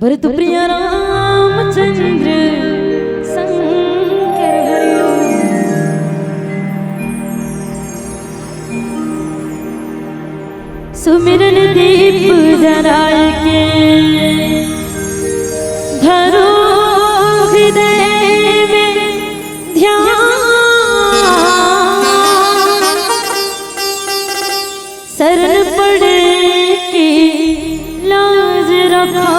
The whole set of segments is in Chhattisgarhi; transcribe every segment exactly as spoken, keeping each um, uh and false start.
ऋतुप्रिय रामचंद्र शंकर हरिओम। सुमिरन दीप जराय के धरो हृदय में ध्यान। शरण पड़ के लाज रखा,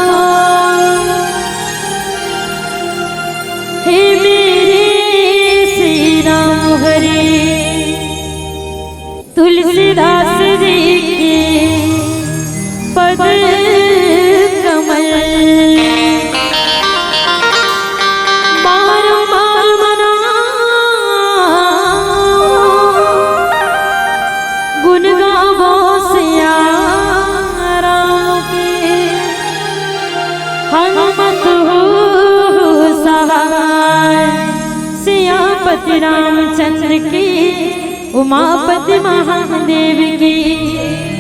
हे मेरे श्री राम हरे। तुलसीदास जी के पद कमल बारंबार मना, गुण गावो सिया राम के। हनुमत हो सहाय सियापति रामचंद्र की, उमापति महादेव की,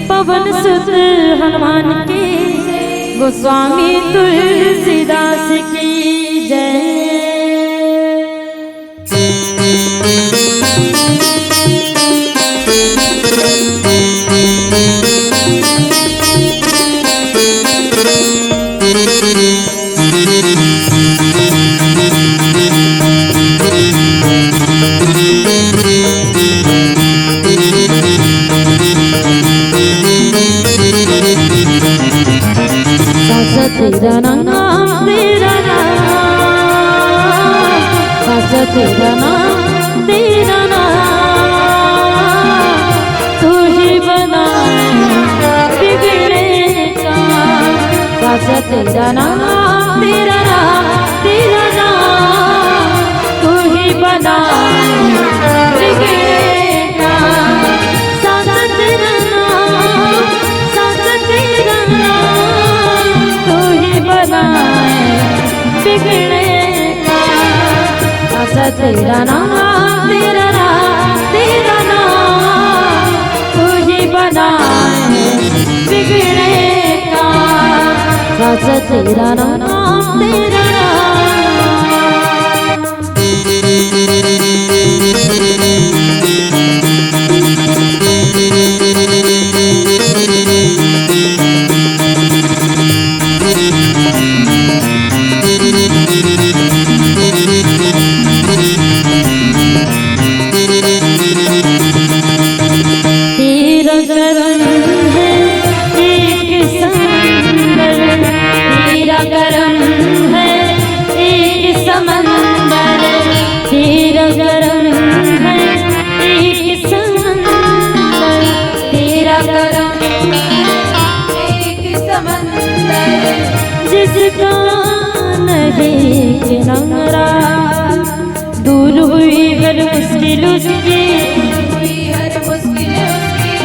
पवन सुत हनुमान की, गोस्वामी तुलसीदास की जय। सास तेरा नाम, तेरा नाम, सास तेरा नाम, तेरा नाम, तू ही बनाए बिगड़े काम। सास तेरा नाम, तेरा नाम, तेरा नाम, तू ही बनाए बिगड़े काम। सास तेरा नाम, सास तेरा नाम, तू ही बनाए बिगड़े काम। सास तेरा नाम, तेरा नाम, तेरा नाम, तू ही बनाए बिगड़े काम। सास तेरा नाम, तेरा नाम। तेरा करम है एक समंदर, तेरा करम है एक समंदर, तेरा करम है एक समंदर, तेरा करम है एक समंदर, जिसका नहीं किनारा। दूर हुई हर मुश्किल उसकी,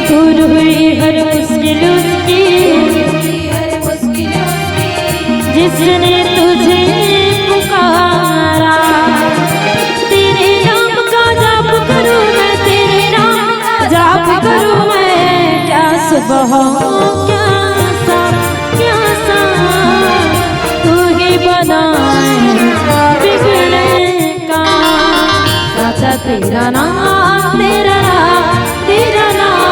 दूर हुई हर मुश्किल उसकी, जिसने तुझे पुकारा। तेरे नाम का जाप करूं मैं, तेरे नाम का जाप करूं मैं, क्या सुबह हो, क्या शाम, क्या शाम, तू ही बनाए बिगड़े काम। सास तेरा नाम, तेरा नाम, तेरा नाम,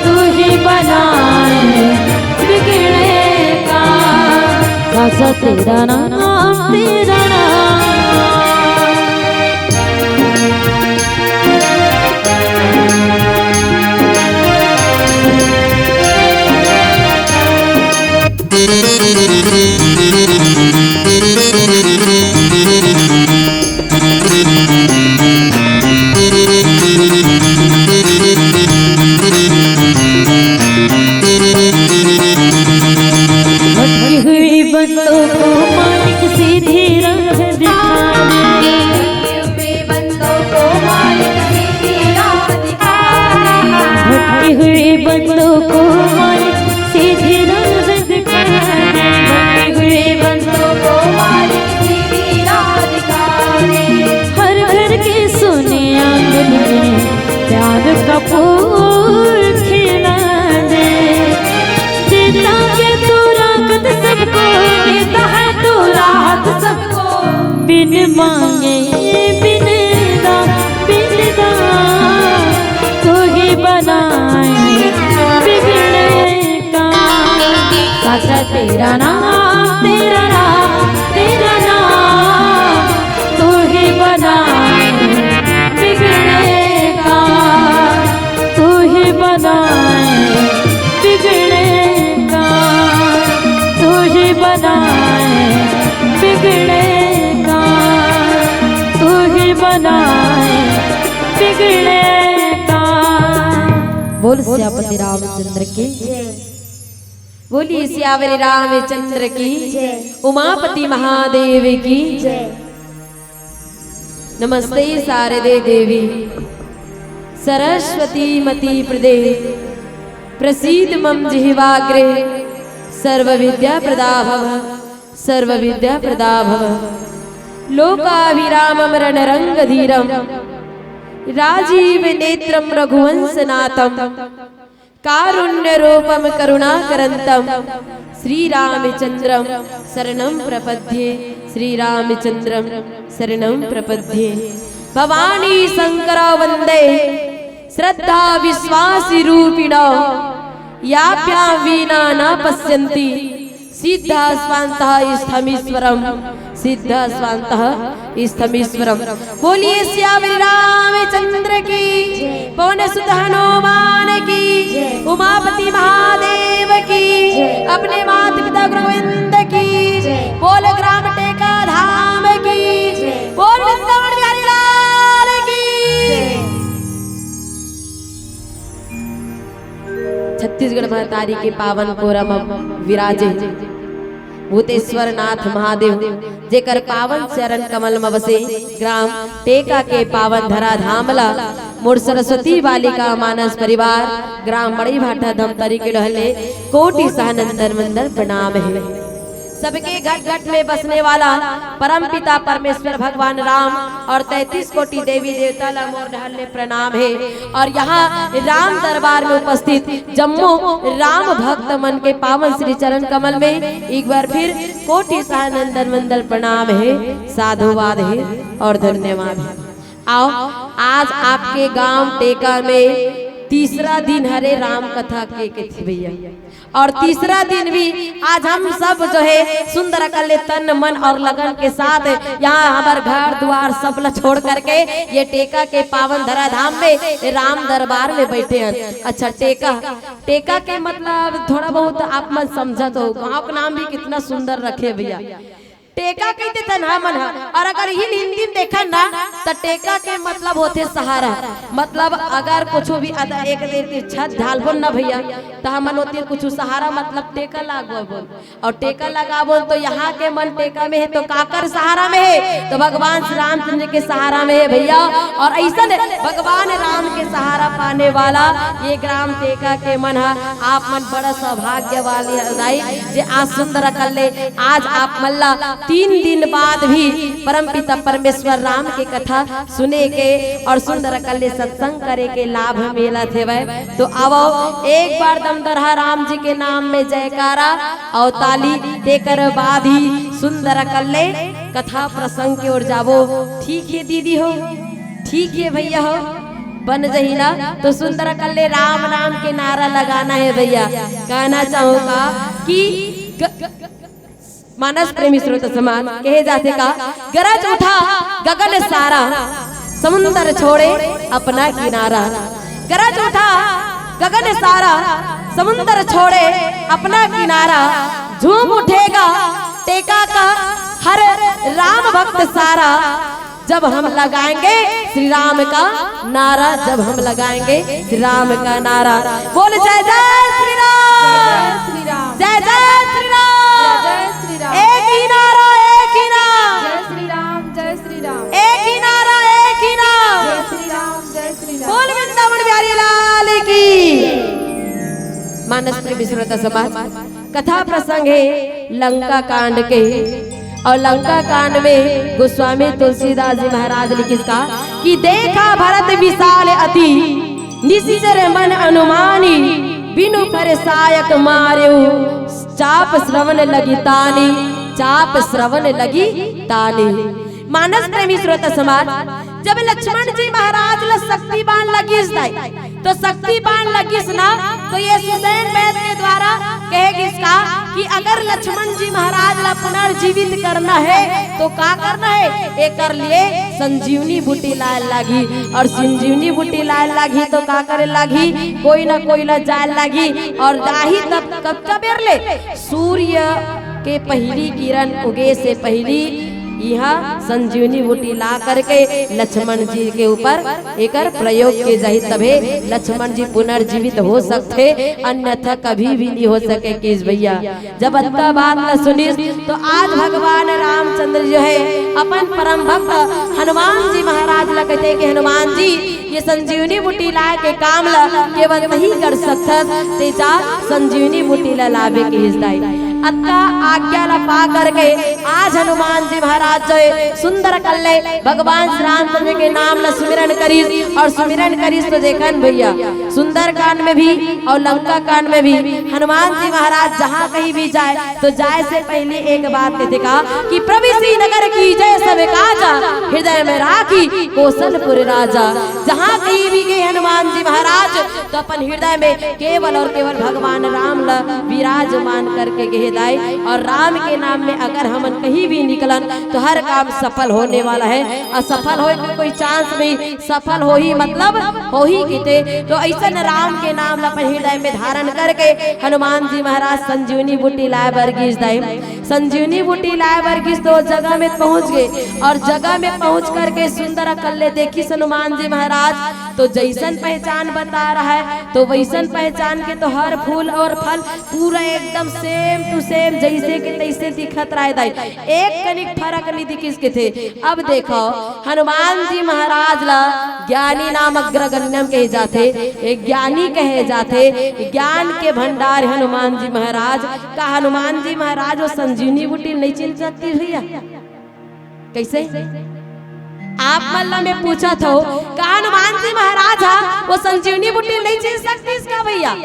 तू ही बनाए बिगड़े काम। सास तेरा नाम, तेरा नाम। भटकी हुई बंदों को मालिक सीधी बिनदा बिनदा तू ही बनाए बिगड़े का। साक्षात तेरा नाम, तेरा नाम, तेरा नाम तू ही बनाए बिगड़े का। तू ही बनाए बिगड़े का। तू ही बनाए बिगड़े का। तू ही बनाए बिगड़े का। बोल सियापति रामचंद्र की। बोलिए सियावर रामचंद्र की। उमापति महादेव की। नमस्ते शारदे देवी सरस्वती मती प्रदे प्रसीद मम जिह्वाग्रे सर्व विद्या प्रदा भव। सर्व विद्या प्रदा भव। लोकाभिरामम रणरंग धीरम राजीव नेत्रम रघुवंश नाथम कारुण्य रूपम करुणाकरंतम श्री रामचंद्रम शरणम प्रपद्ये। श्री रामचंद्रम शरणम प्रपद्ये। भवानी शंकर वंदे श्रद्धा विश्वास रूपिण याभ्याम वीना न पश्यंती सिद्ध स्वांतः स्थमीश्वरम। सिद्ध स्वांतः स्थमीश्वरम। बोलिए सियावर रामचंद्र की। पवन सुत हनुमान की। उमापति महादेव की। अपने माता पिता गुरु गोविंद की। बोल ग्राम टेका धाम की। बोल वृंदावन बिहारी लाल की। छत्तीसगढ़ महतारी के पावन कोरा म विराजे भूतेश्वर नाथ महादेव, जेकर पावन चरण कमल म बसे ग्राम टेका के पावन धरा धाम ला मोर सरस्वती बालिका मानस परिवार ग्राम बड़ी भाटा धमतरी के डहले कोटि सहस्त्र वंदन प्रणाम हे। सबके घट घट में बसने वाला परम पिता परमेश्वर भगवान राम और तैंतीस कोटि देवी देवता ला मोर डहर ले प्रणाम हे। और यहाँ राम दरबार में उपस्थित जम्मो राम भक्त मन के पावन श्री चरण कमल में एक बार फिर कोटि सहस्त्र वंदन प्रणाम हे, साधुवाद हे और धन्यवाद हे। आओ, आज आपके गांव टेका में तीसरा दिन हरे राम कथा के, के थी भैया। और तीसरा दिन भी आज हम सब जो है सुंदर अकल्ले तन मन और लगन के साथ यहाँ हमार घर दुआर सब ला छोड़ करके ये टेका के पावन धरा धाम में राम दरबार में बैठे हैं। अच्छा, टेका, टेका के मतलब थोड़ा बहुत आप मन समझत हो, गांव का नाम भी कितना सुंदर रखे भैया। टेका कहिथे तन हमन ह, और अगर इही हिंदी में देखन ना, त टेका के मतलब होथे सहारा। मतलब अगर कुछु भी अद-, एक, एक, एक छत ढालबोन ना भैया, त हमन ओती कुछु सहारा मतलब टेका लगाबोन। और टेका लगाबोन तो यहाँ के मन टेका में हे, तो काकर सहारा में हे? तो भगवान श्री रामचंद्र के सहारा में हे भैया। और ऐसन भगवान राम के सहारा पाने वाला ये ग्राम टेका के मन ह, आप मन बड़ा सौभाग्य वाली हदाई जे आज सुंदर अकल्ले आज आप मन ला तीन दिन बाद भी परमपिता परमेश्वर राम के कथा सुने के और सुंदर अकल्ले सत्संग करे के लाभ मिलत हेवय। तो आवो एक बार दमदरहा राम जी के नाम में जयकारा और ताली, तेकर बाद ही सुंदर अकल्ले कथा प्रसंग के ओर जाबो। ठीक हे दीदी हो, ठीक हे भैया हो, बन जही ना। तो सुंदर अकल्ले राम नाम के नारा लगाना हे भैया। कहना चाहूंगा कि ग-, मानस प्रेमी श्रोता समाज कहे जाथे का, गरज उठा गगन सारा, समुंदर छोड़े अपना किनारा। गरज उठा गगन सारा, समुंदर छोड़े अपना किनारा। झूम उठेगा टेका का हर राम भक्त सारा, जब हम लगाएंगे श्री राम का नारा, जब हम लगाएंगे श्री राम का नारा। बोल जय जय श्री राम, जय श्री राम। जय जय श्री राम, जय जय श्री राम। एक ही नारा, एक ही नाम। जय श्री राम, जय श्री राम। एक ही नारा, एक ही नाम। जय श्री राम, जय श्री राम। बोल वृंदावन बिहारी लाल की। मानस प्रेमी श्रोता समाज, कथा प्रसंग हे लंका कांड के। और लंका कांड में गोस्वामी तुलसीदास जी महाराज लिखिस का कि देखा भरत विशाल अति निशिचर मन अनुमानी, बिनु फर सायक मारेउ चाप श्रवण लगी तानी। चाप श्रवण लगी तानी। मानस प्रेमी श्रोता समाज, जब लक्ष्मण जी महाराज ला शक्ति बाण लगिस दाई, तो शक्ति बाण लगिस ना, तो ये सुषेण वैद्य के द्वारा कहे गिस का कि अगर लक्ष्मण जी महाराज ला पुनर्जीवित करना है तो का करना है? एकर लिए संजीवनी बूटी लाय लागही। और संजीवनी बूटी लाय लागही तो का करे लागही? कोई ना कोई ला जाय लागही। और जाही तब कब का बेर ले? सूर्य के पहिली किरण उगे से पहिली इहाँ संजीवनी बूटी ला करके लक्ष्मण जी के ऊपर एकर प्रयोग के जाही, तभे लक्ष्मण जी पुनर्जीवित हो सकथे, अन्यथा कभी भी नहीं हो सके किस भैया। जब अतका बात ला सुनिस तो आज भगवान रामचंद्र जो है अपन परम भक्त हनुमान जी महाराज ला कहते कि हनुमान जी ये संजीवनी बूटी लाय के काम ला केवल तहीं कर सकथस, ते जा संजीवनी बूटी ला लाबे किहिस दाई। अतका आज्ञा ला पा करके आज हनुमान जी महाराज जो है सुंदर कल्ले भगवान श्री रामचंद्र के नाम ला सुमिरन करिस और सुमिरन करिस तो देखन भैया सुंदरकांड में भी और लंका कांड में भी हनुमान जी महाराज जहाँ कहीं भी जाय तो जाय से पहिली एक बात कहिथे का कि प्रविसी नगर कीजै सब काजा, हृदय में राखी कोसलपुर राजा। जहाँ कहीं भी गे हनुमान जी महाराज तो अपन हृदय में केवल और केवल भगवान राम ला विराजमान करके गे हे दाई। और राम के नाम में अगर हमन कहीं भी निकलन तो हर काम सफल होने वाला है, असफल होए के कोई चांस नहीं, सफल होही मतलब होही किते। तो अइसन राम के नाम ला अपन हृदय में धारण करके हनुमान जी महाराज संजीवनी बूटी लाय बर गिस दाई। संजीवनी बूटी लाय बर गिस तो जगह में पहुंच गे और जगह में पहुंच करके सुंदर कल्ले देखिस हनुमान जी महाराज तो जइसन पहचान बता रहा है तो वइसन पहचान के तो हर फूल और फल पूरा एकदम same to same जइसे के तइसे दिखत रहे दाई, एक कनिक फरक नहीं दिखिस किथे। अब देखो हनुमान जी महाराज ला ज्ञानी नाम अग्रगण्यम कहे जाथे, एक ज्ञानी कहे जाथे, ज्ञान के भंडार हनुमान जी महाराज। का हनुमान जी महाराज वो संजीवनी बूटी नहीं चिन्ह सकतिस भैया? कइसे? आप मन ला मैं पूछत हंव, का हनुमान जी महाराज हा वो संजीवनी बूटी नहीं चिन्ह सकतिस का भैया?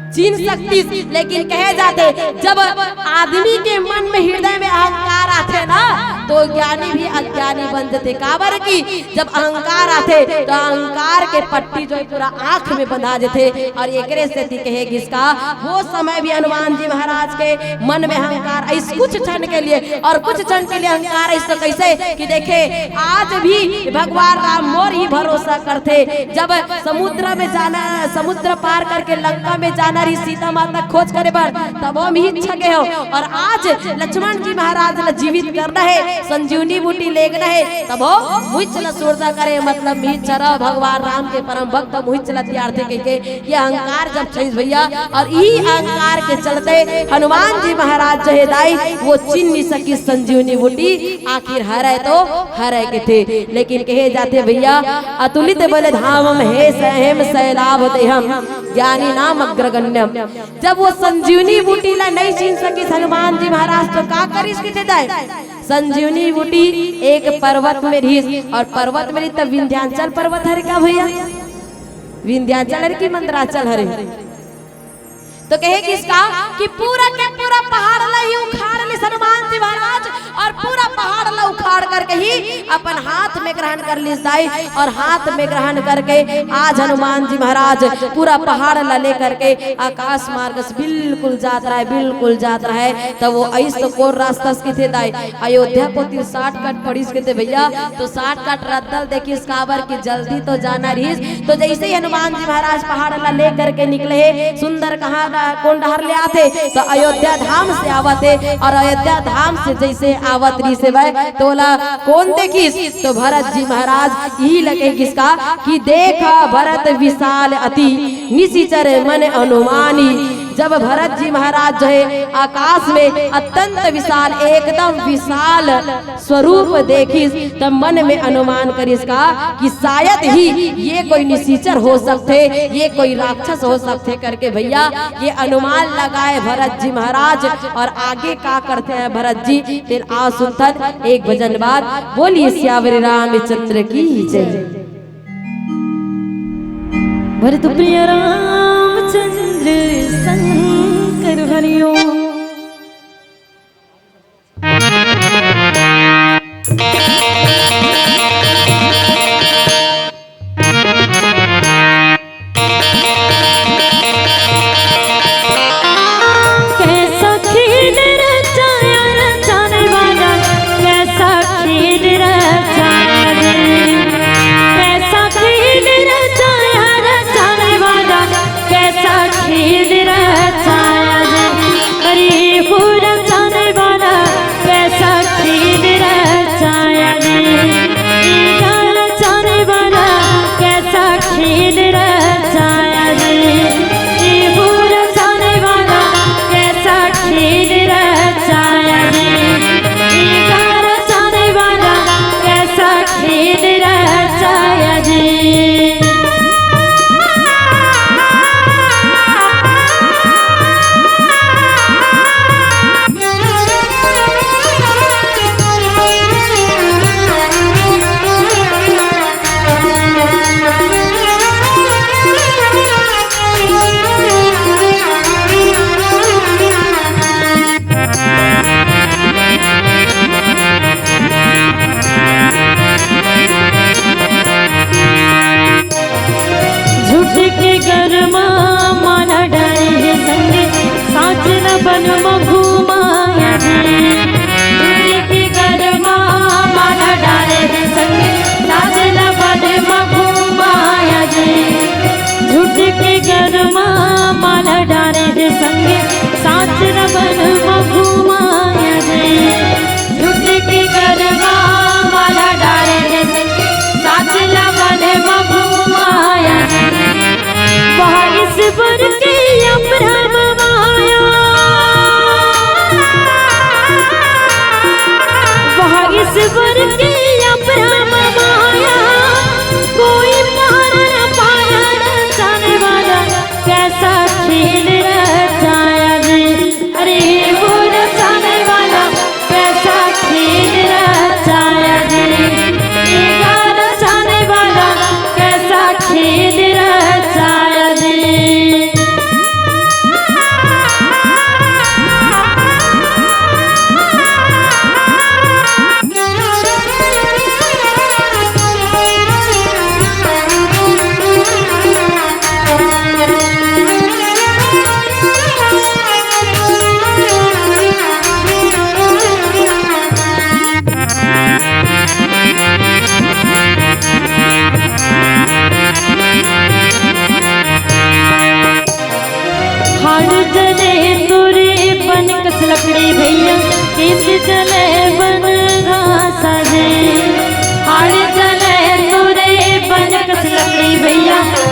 चिन्ह सकतिस, लेकिन कहे जाथे जब आदमी के मन में हृदय में अहंकार आथे ना तो ज्ञानी भी अज्ञानी बन जथे। काबर कि जब अहंकार आथे तो अहंकार के पट्टी जो है पूरा आंख में बंधा जथे। और एकरे सेती कहे गिस का वो समय भी हनुमान जी महाराज के मन में अहंकार आइस कुछ क्षण के लिए और कुछ क्षण के लिए अहंकार आइस तो कइसे कि देखे आज भी भगवान राम मोर ही भरोसा करथे। जब समुद्र में जाना, समुद्र पार करके लंका में जाना रहिस सीता माता खोज करे बर, तब हम ही छगे हो। और आज लक्ष्मण जी महाराज ला जीवित करना है, संजीवनी बूटी लेगना है, तब हो मुइच ला सुरता करे, मतलब मुइच ला भगवान राम के परम भक्त मुइच ला त्यारथे कहिके ये अहंकार जब छइस भैया, और इही अहंकार के चलते हनुमान जी महाराज जो है दाई वो चिन्ह नहीं सकिस संजीवनी बूटी आखिर हरय तो हरय कथे, लेकिन कहे जाथे भैया, अतुलित बल धामम हेषहेम शैलाभ देहम ज्ञानी नाम अग्रगण्यम। जब वो संजीवनी बूटी ला नहीं चिन्ह सकिस हनुमान जी महाराज तो का करिस कथे दाई? संजीवनी बूटी एक पर्वत में रहिस और पर्वत में रहिस तब विंध्याचल पर्वत हरे का भैया? विंध्याचल हरे कि मंदराचल हरे? तो कहे गिस का कि पूरा के पूरा पहाड़ ला ही उखाड़ लिस हनुमान जी महाराज, और पूरा पहाड़ ला उखाड़ करके ही अपन हाथ में ग्रहण कर लिस दाई, और हाथ में ग्रहण करके आज हनुमान जी महाराज पूरा पहाड़ ला लेकर के आकाश मार्ग से बिल्कुल जात रहे, बिल्कुल जात रहे। तो वो अइस तो कोन रास्ता से कथे दाई, अयोध्या कोती shortcut पड़िस कथे भैया, तो shortcut रद्दा ल देखिस काबर कि जल्दी तो जाना रहिस। तो जइसे ही हनुमान जी महाराज पहाड़ ला लेकर के निकले हे, सुंदर कहाँ डा-, कोन डहर ले आथे, तो अयोध्या धाम से आवत हे। और अयोध्या धाम से जइसे आवत रहिस हे वह, तो ओला कोन देखिस, तो भरत जी महाराज इही लगे गिस का कि देखा भरत विशाल अति निशिचर मन अनुमानी। जब भरत जी महाराज जो है आकाश में अत्यंत विशाल, एकदम विशाल स्वरूप देखिस, तब मन में अनुमान करिस का कि शायद ही ये कोई निशिचर हो सकथे, ये कोई राक्षस हो सकथे करके भैया ये अनुमान लगाए भरत जी महाराज। और आगे का करथे हैं भरत जी, तेला आव सुनथन एक भजन बाद। बोलिए सियावर रामचंद्र की जय। भरत प्रिय रामचंद्र शंकर हरिओम।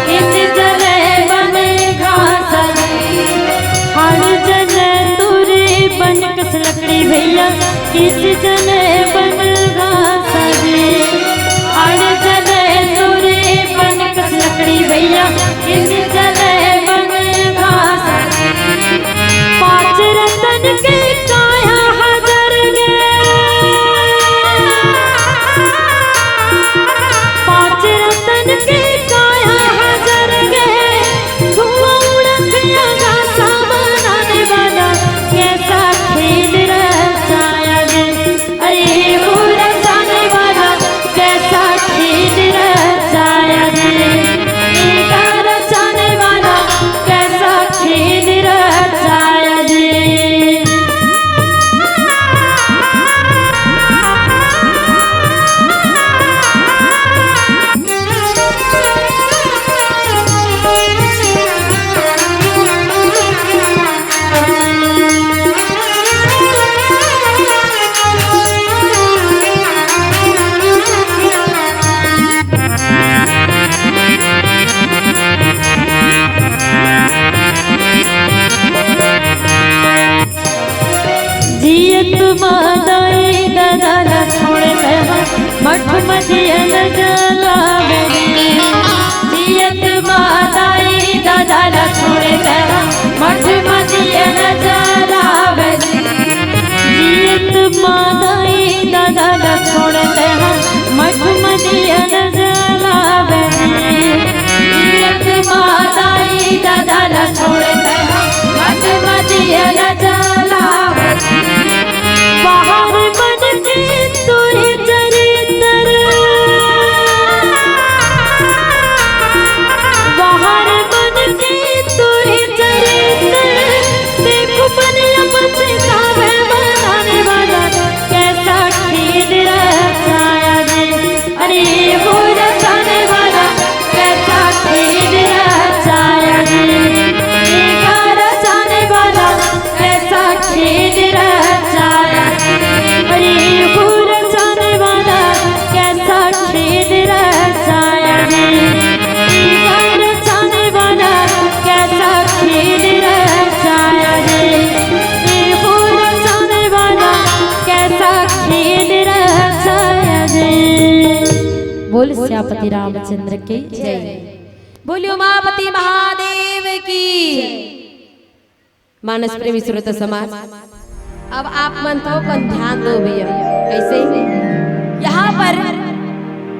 किस जले बन घास, हर जले तोरे बन कस लकड़ी भैया, किस जले बन घास रे, हर जले तोरे बन कस लकड़ी भैया, किस जले बन घास। पाँच रतन के काया हजार गे, पाँच रतन के काया हजार गे, धुआं उड़त आकाश बनाने वाला, कैसा खेल रचाया रे। अरे वो रचाने वाला, कैसा खेल रचाया रे। इनका रचाने वाला, कैसा खेल रचाया रे। जियत मादाई दादा ला छोड़ दे, मठ मदियन जलावे रे। जियत मादाई दादा ला छोड़ दे, मठ मदियन जलावे रे। जियत मादाई दादा ला छोड़ दे, मठ मदियन जलावे रे। जियत मादाई दादा ला छोड़ दे, मठ मदियन जलावे रे। बाहर मन के तोरे चरित्र, बाहर मन के तोरे चरित्र, देखो मन अब चेतावे बनाने वाला, कैसा खेल रचाया रे। अरे वो रचाने वाला, कैसा खेल रचाया रे। देखा रचाने वाला, कैसा खेल रचाया रे। अरे वो रचाने वाला, कैसा खेल रचाया रे। देखा रचाने वाला, कैसा खेल रचाया रे। ए वो रचाने वाला, कैसा खेल रचाया रे। बोल सियापति रामचंद्र की जय। बोलियो उमापति महादेव की। मानस प्रेमी श्रोता समाज, अब आप मन तो कन ध्यान दो भैया, कैसे यहाँ पर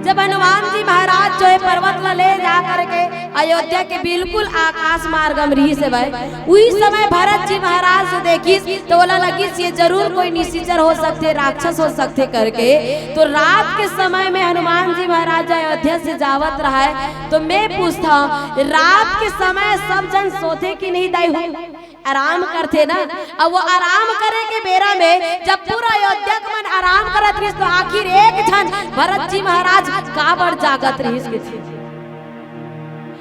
जब हनुमान जी महाराज जो है पर्वत ला ले जा करके अयोध्या के बिल्कुल आकाश मार्ग म रिहिस हे भाई, उही समय भरत जी महाराज जो देखिस तो ओला लगिस ये जरूर कोई निशिचर हो सकथे, राक्षस हो सकथे करके। तो रात के समय में हनुमान जी महाराज अयोध्या से जावत रहा है, तो मैं पूछता हूँ, रात के समय सब जन सोथे कि नहीं दाई हो? आराम करथे ना। अब वो आराम करे के बेरा में जब पूरा अयोध्या के मन आराम करत रहिस, तो आखिर एक झन भरत जी महाराज काबर जागत रहिस कथे।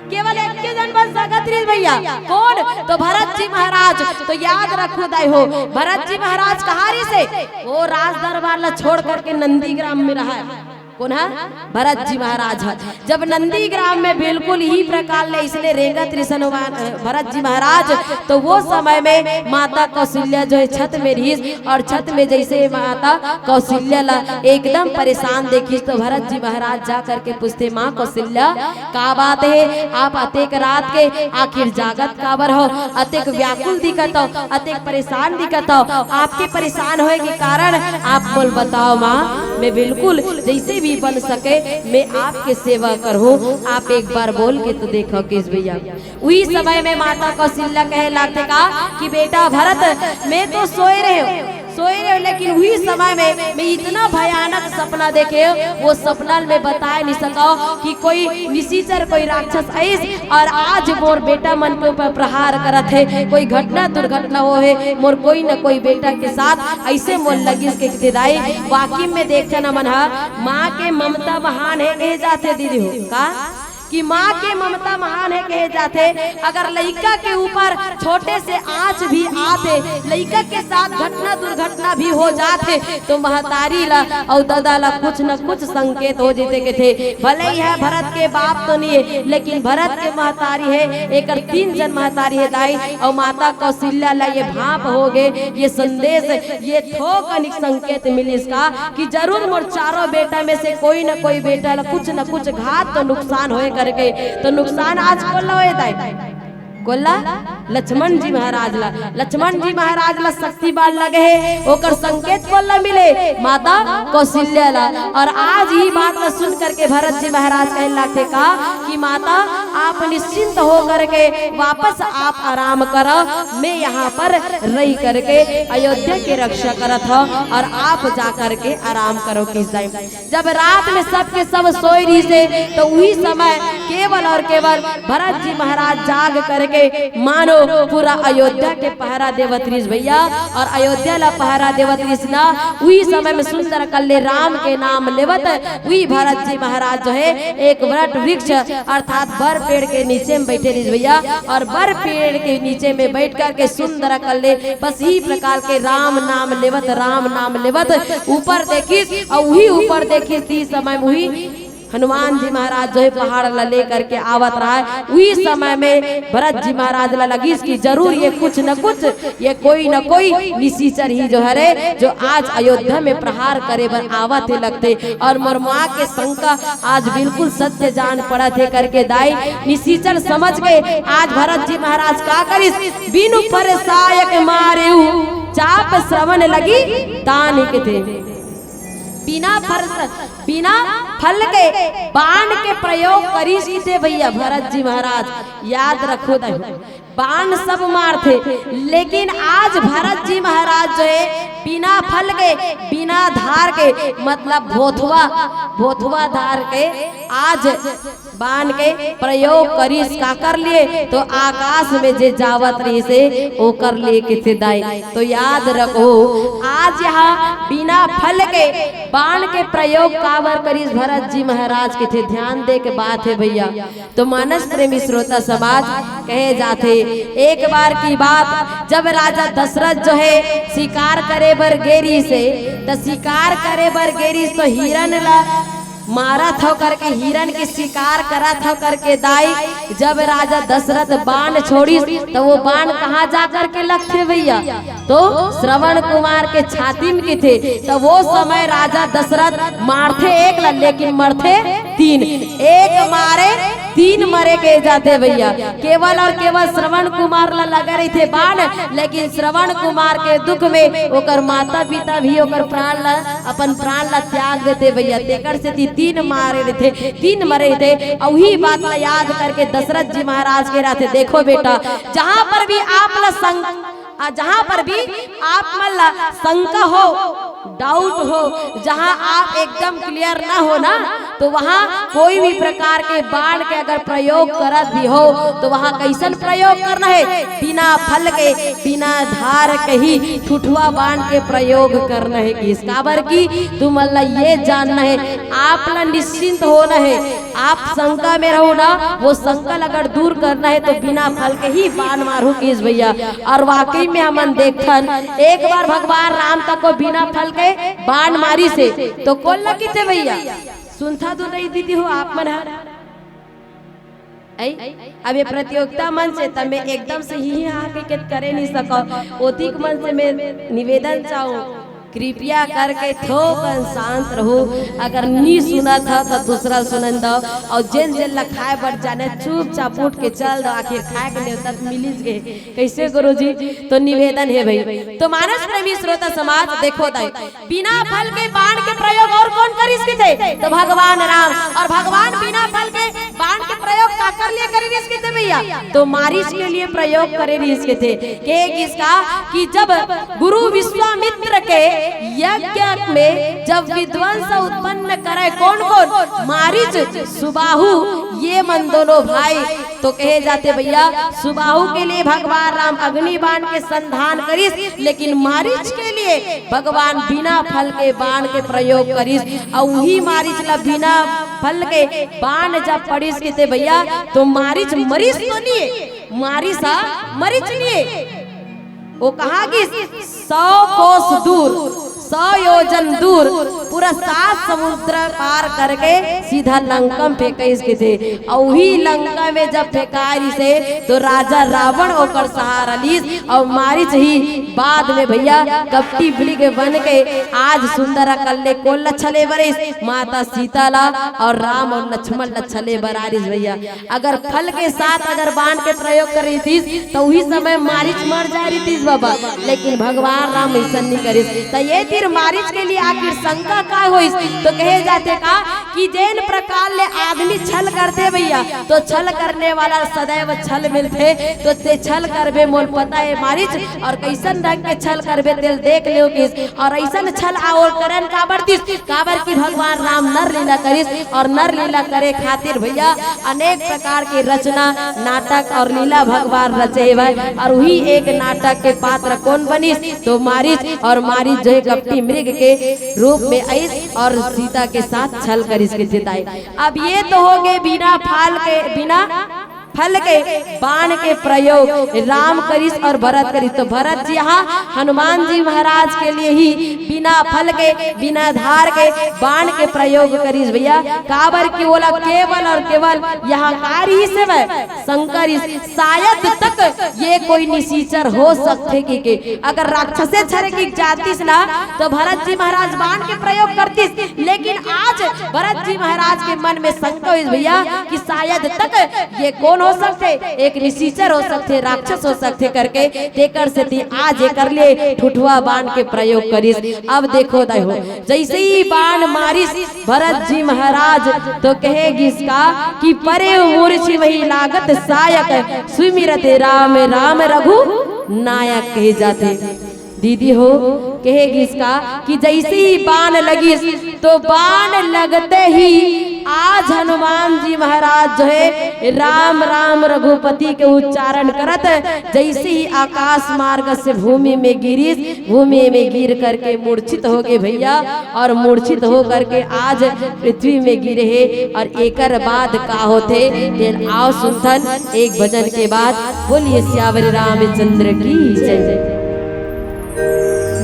केवल एक झन बस जागत रहिस भैया। कौन? तो भरत जी महाराज। तो याद रखो दाई हो, भरत जी महाराज कहाँ रहिस हे? वो राज दरबार ला छोड़ करके नंदीग्राम में रहा है। कोन ह? भरत जी महाराज ह। जब नंदीग्राम में बिल्कुल इही प्रकार ले इसने रेंगत रिहिस हनुमान, अ, भरत जी महाराज, तो वो समय में माता कौशल्या जो है छत में रहिस और छत में जैसे माता कौशल्या ला एकदम परेशान देखिस तो भरत जी महाराज जा करके पूछथे, "माँ कौशल्या, का बात हे? आप अतेक रात के आखिर जागत काबर हो? अतेक व्याकुल दिखत हो, अतेक परेशान दिखत हो, आपके परेशान होए के कारण आप बोल बताओ माँ, मैं बिल्कुल जैसे भी बन सके मैं आपके सेवा करहूँ, आप एक बार बोल के तो देखो।" किस भैया, उही समय में माता कौशल्या कहे लागथे का कि बेटा भरत, मैं तो सोए रहे हूँ, सोए रहे हूँ, लेकिन उही समय में मैं इतना भयानक सपना देखे हूँ, वो सपना मैं बताए नहीं सका हूँ कि कोई निशिचर, कोई राक्षस आइस और आज मोर बेटा मन के ऊपर प्रहार करत हे, कोई घटना दुर्घटना हो हे, मोर कोई न कोई बेटा के साथ ऐसे मोर लगिस के दाई, वाकई में देखथन हमन ह, माँ के ममता महान हे कहे जाथे दीदी हो का? कि माँ के ममता महान हे कहे जाथे। अगर लइका के ऊपर छोटे से आँच भी आथे, लइका के साथ घटना दुर्घटना भी हो जाथे, तो महतारी ला अउ ददा ला कुछ न कुछ संकेत हो जथे कथे। भले यह भरत के बाप तो नहीं हे, लेकिन भरत के महतारी हे, एकर तीन जन महतारी हे दाई, अउ माता कौशल्या ला ये भाप हो गे, ये संदेश, ये थोकनिक संकेत मिलिस का कि जरूर मोर चारों बेटा में से कोई न कोई बेटा ला कुछ न कुछ घात तो नुकसान होए करके। तो नुकसान आज कोन ला होए दाई? कोन ला? लक्ष्मण जी महाराज ला। लक्ष्मण जी महाराज ला शक्ति बाण लगे हे, ओकर संकेत कोन ला मिले? माता कौशल्या ला। और आज ही बात ला सुन करके भरत जी महाराज कहे लागथे का कि माता, आप निश्चिंत हो करके वापस आप आराम करो, मैं यहाँ पर रही करके अयोध्या के रक्षा करत हूँ और आप जा करके आराम करो। किस टाइम जब रात में सबके सब सोए रहिसे, तो उही समय केवल और केवल भरत जी महाराज जाग करके मानो पूरा अयोध्या के पहरा देवत रहिस भैया, और अयोध्या ला पहरा देवत रहिस ना। उही समय में सुंदर कल्ले राम के नाम लेवत उही भरत जी महाराज जो हे एक वट वृक्ष अर्थात बर पेड़ के नीचे में बैठे रहिस भैया, और बर पेड़ के नीचे में बैठ करके सुंदर कल्ले बस इही प्रकार के राम नाम लेवत, राम नाम लेवत ऊपर देखिस, अउ उही ऊपर देखिस, ती समय में उही हनुमान जी महाराज जो हे पहाड़ ला लेकर के आवत रहा हे। उही समय में भरत जी महाराज ला लगिस कि जरूर ये कुछ न कुछ, ये कोई न कोई निशिचर ही जो हरे, जो आज अयोध्या में प्रहार करे बर आवत हे लगथे, और मोर माँ के शंका आज बिल्कुल सत्य जान पड़त हे करके दाई निशिचर समझ के आज भरत जी महाराज का करिस, बिनु फर सायक मारेउ चाप श्रवण लगी तान कथे। बिना फर, बिना फल के बाण के प्रयोग करिस कथे भैया भरत जी महाराज, याद रखो दाई। बाण सब मारथे, लेकिन आज भरत जी महाराज जो हे बिना फल के, बिना धार के, मतलब भोथवा, भोथवा धार के आज बाण के प्रयोग करिस काकर लिए, तो आकाश में जे जावत रहिसे ओकर लिए कथे दाई। तो याद रखो, आज यहाँ बिना फल के बाण के प्रयोग काबर करिस भरत जी महाराज कथे, ध्यान दे के बात हे भैया। तो मानस प्रेमी श्रोता समाज कहे जाथे, एक बार की बात, जब राजा दशरथ जो हे शिकार करे बर गे रहिसे, त शिकार करे बर गे रहिस तो हिरन ला मारत हव करके, हिरन के शिकार करत हव करके दाई, जब राजा दशरथ बाण छोड़िस, त वो बाण कहाँ जा करके लगथे भैया? तो श्रवण कुमार के छाती में कथे। त वो समय राजा दशरथ मारथे एक ला, लेकिन मरथे तीन। एक मारे तीन मरे कहे जाथे भैया। केवल और केवल श्रवण कुमार ला लगे रहिथे बाण, लेकिन श्रवण कुमार के दुख में ओकर माता पिता भी ओकर प्राण ला, अपन प्राण ला त्याग देथे भैया। तेकर सेती तीन मारे रहिथे, तीन मरे रहिथे। अउ उही बात ला याद करके दशरथ जी महाराज कहे रहथे, देखो बेटा, जहाँ पर भी आप ला संग-, आ, जहाँ पर भी आप मन ला शंका हो, डाउट हो, जहाँ आप एकदम क्लियर ना हो ना, तो वहाँ कोई भी प्रकार के बाण के अगर प्रयोग करत भी हो, तो वहाँ कैसन प्रयोग करना हे? बिना फल के, बिना धार के ही ठुठवा बाण के प्रयोग करना हे। किस काबर की तुमन ला ये जानना हे, आप ला निश्चिंत होना हे। आप शंका में रहो ना, वो शंका ला अगर दूर करना हे तो बिना फल के ही बाण मारो किस भैया। और वाकई में हमन देखथन, एक बार भगवान राम तको बिना फल के बाण मारिसे, तो कोन ला कथे भैया? सुनथा तो नहीं दीदी हो आप मन ह? ऐ, अब ये प्रतियोगिता मंच हे, त मैं एकदम से ही हाँ के, के करे नहीं सकव। ओतिक मन से मैं निवेदन चाहूँ, कृपया करके थोकन शांत रहू। अगर नी सुनत ह, त दूसरा सुनन दव। अउ जेन जेन ला खाए बर जाने, चुपचाप उठ के चल दव। आखिर खाए के नेवता त मिलिस गे। कैसे गुरुजी? तो निवेदन हे भाई। तो मानस प्रेमी श्रोता समाज, देखो दाई, बिना फल के बाण के प्रयोग और कोन करिस कथे? तो भगवान राम। और भगवान बिना फल के बाण के प्रयोग काकर लिए करे रिहिस कथे भैया? तो मारिच के लिए प्रयोग करे रिहिस कथे। कहे किसका कि जब गुरु विश्वामित्र के यज्ञ में जब विध्वंस उत्पन्न करे कोन कोन? मारिच, सुबाहु, ये मन दोनों भाई। तो कहे जाथे भैया, सुबाहु के लिए भगवान राम अग्नि बाण के संधान करिस, लेकिन मारिच के लिए भगवान बिना फल के बाण के प्रयोग करिस। अउ उही मारिच ला बिना फल के बाण जब पड़िस किते भैया, तो मारिच मरिस तो नहीं, मारिस हा मरिच नहीं। वो कहाँ गिस? सौ कोस दूर, सौ योजन दूर, पूरा सात समुद्र पार करके सीधा लंका में फेंकाइस किते। अउ उही लंका में जब फेंकाय रिसे, तो राजा रावण ओकर सहारा लीस अउ मारिच ही बाद में भैया कपटी मृग बन के आज सुंदरा कल्ले कोन ल छले बरिस? माता सीता ला अउ राम अउ लक्ष्मण ल छले बर आ रिस भैया। अगर फल के साथ अगर बाण के प्रयोग करे रहितिस, तो उही समय मारिच मर जाय रहितिस बाबा, लेकिन भगवान राम अइसन नहीं करिस। तो ये तीर मारिच के लिए आखिर शंका का होइस? तो कहे जाथे का कि जेन प्रकार ले आदमी छल करथे भैया, तो छल करने वाला सदैव छल मिलथे। तो ते छल करबे मोल पता हे मारिच, अउ कइसन ढंग के छल करबे तेल देख लेव किस। अउ अइसन छल अउ करन काबर दिस? काबर कि भगवान राम नर लीला करिस, अउ नर लीला करे खातिर भैया अनेक प्रकार के रचना, नाटक अउ लीला भगवान रचे हवय। अउ उही एक नाटक के पात्र कोन बनिस? तो मारिच। अउ मारिच जो हे कपटी मृग के रूप में आइस अउ सीता के साथ छल करिस के जिताए। अब ये तो हो गए बिना फल के, बिना फल के बाण के प्रयोग राम करिस अउ भरत करिस। तो भरत जी हा हनुमान जी महाराज के लिए ही बिना फल के, बिना धार के बाण के प्रयोग करिस भैया। काबर कि ओला केवल अउ केवल यहाँ का रिहिस हवय? शंका रिहिस। शायद तक ये कोई निशिचर हो सकथे कि के। अगर राक्षसे छर के जातिस ना, तो भरत जी महाराज बाण के प्रयोग करतिस। लेकिन आज भरत जी महाराज के मन में शंका होइस भैया कि शायद तक ये कोन हो सकथे, एक निशिचर हो सकथे, राक्षस हो सकथे करके। तेकर सेती आज एकर लिए ठुठुआ बाण के प्रयोग करिस। अब देखो दाई हो, जइसे ही बाण मारिस भरत जी महाराज, तो कहे गिस का कि परे मूर्छि वही लागत सायक, सुमिरत राम राम रघु नायक कहे जाथे। दीदी हो, कहे गिस का कि जइसे ही बाण लगिस, तो बाण लगते ही आज हनुमान जी महाराज जो हे राम राम रघुपति के उच्चारण करत, जइसे ही आकाश मार्ग से भूमि में गिरिस, भूमि में गिर करके मूर्छित हो गे भैया, अउ मूर्छित हो करके आज पृथ्वी में गिरे हे। अउ एकर बाद का होथे, तेन आव सुनथन एक भजन के बाद। बोलिए सियावर रामचंद्र की जय।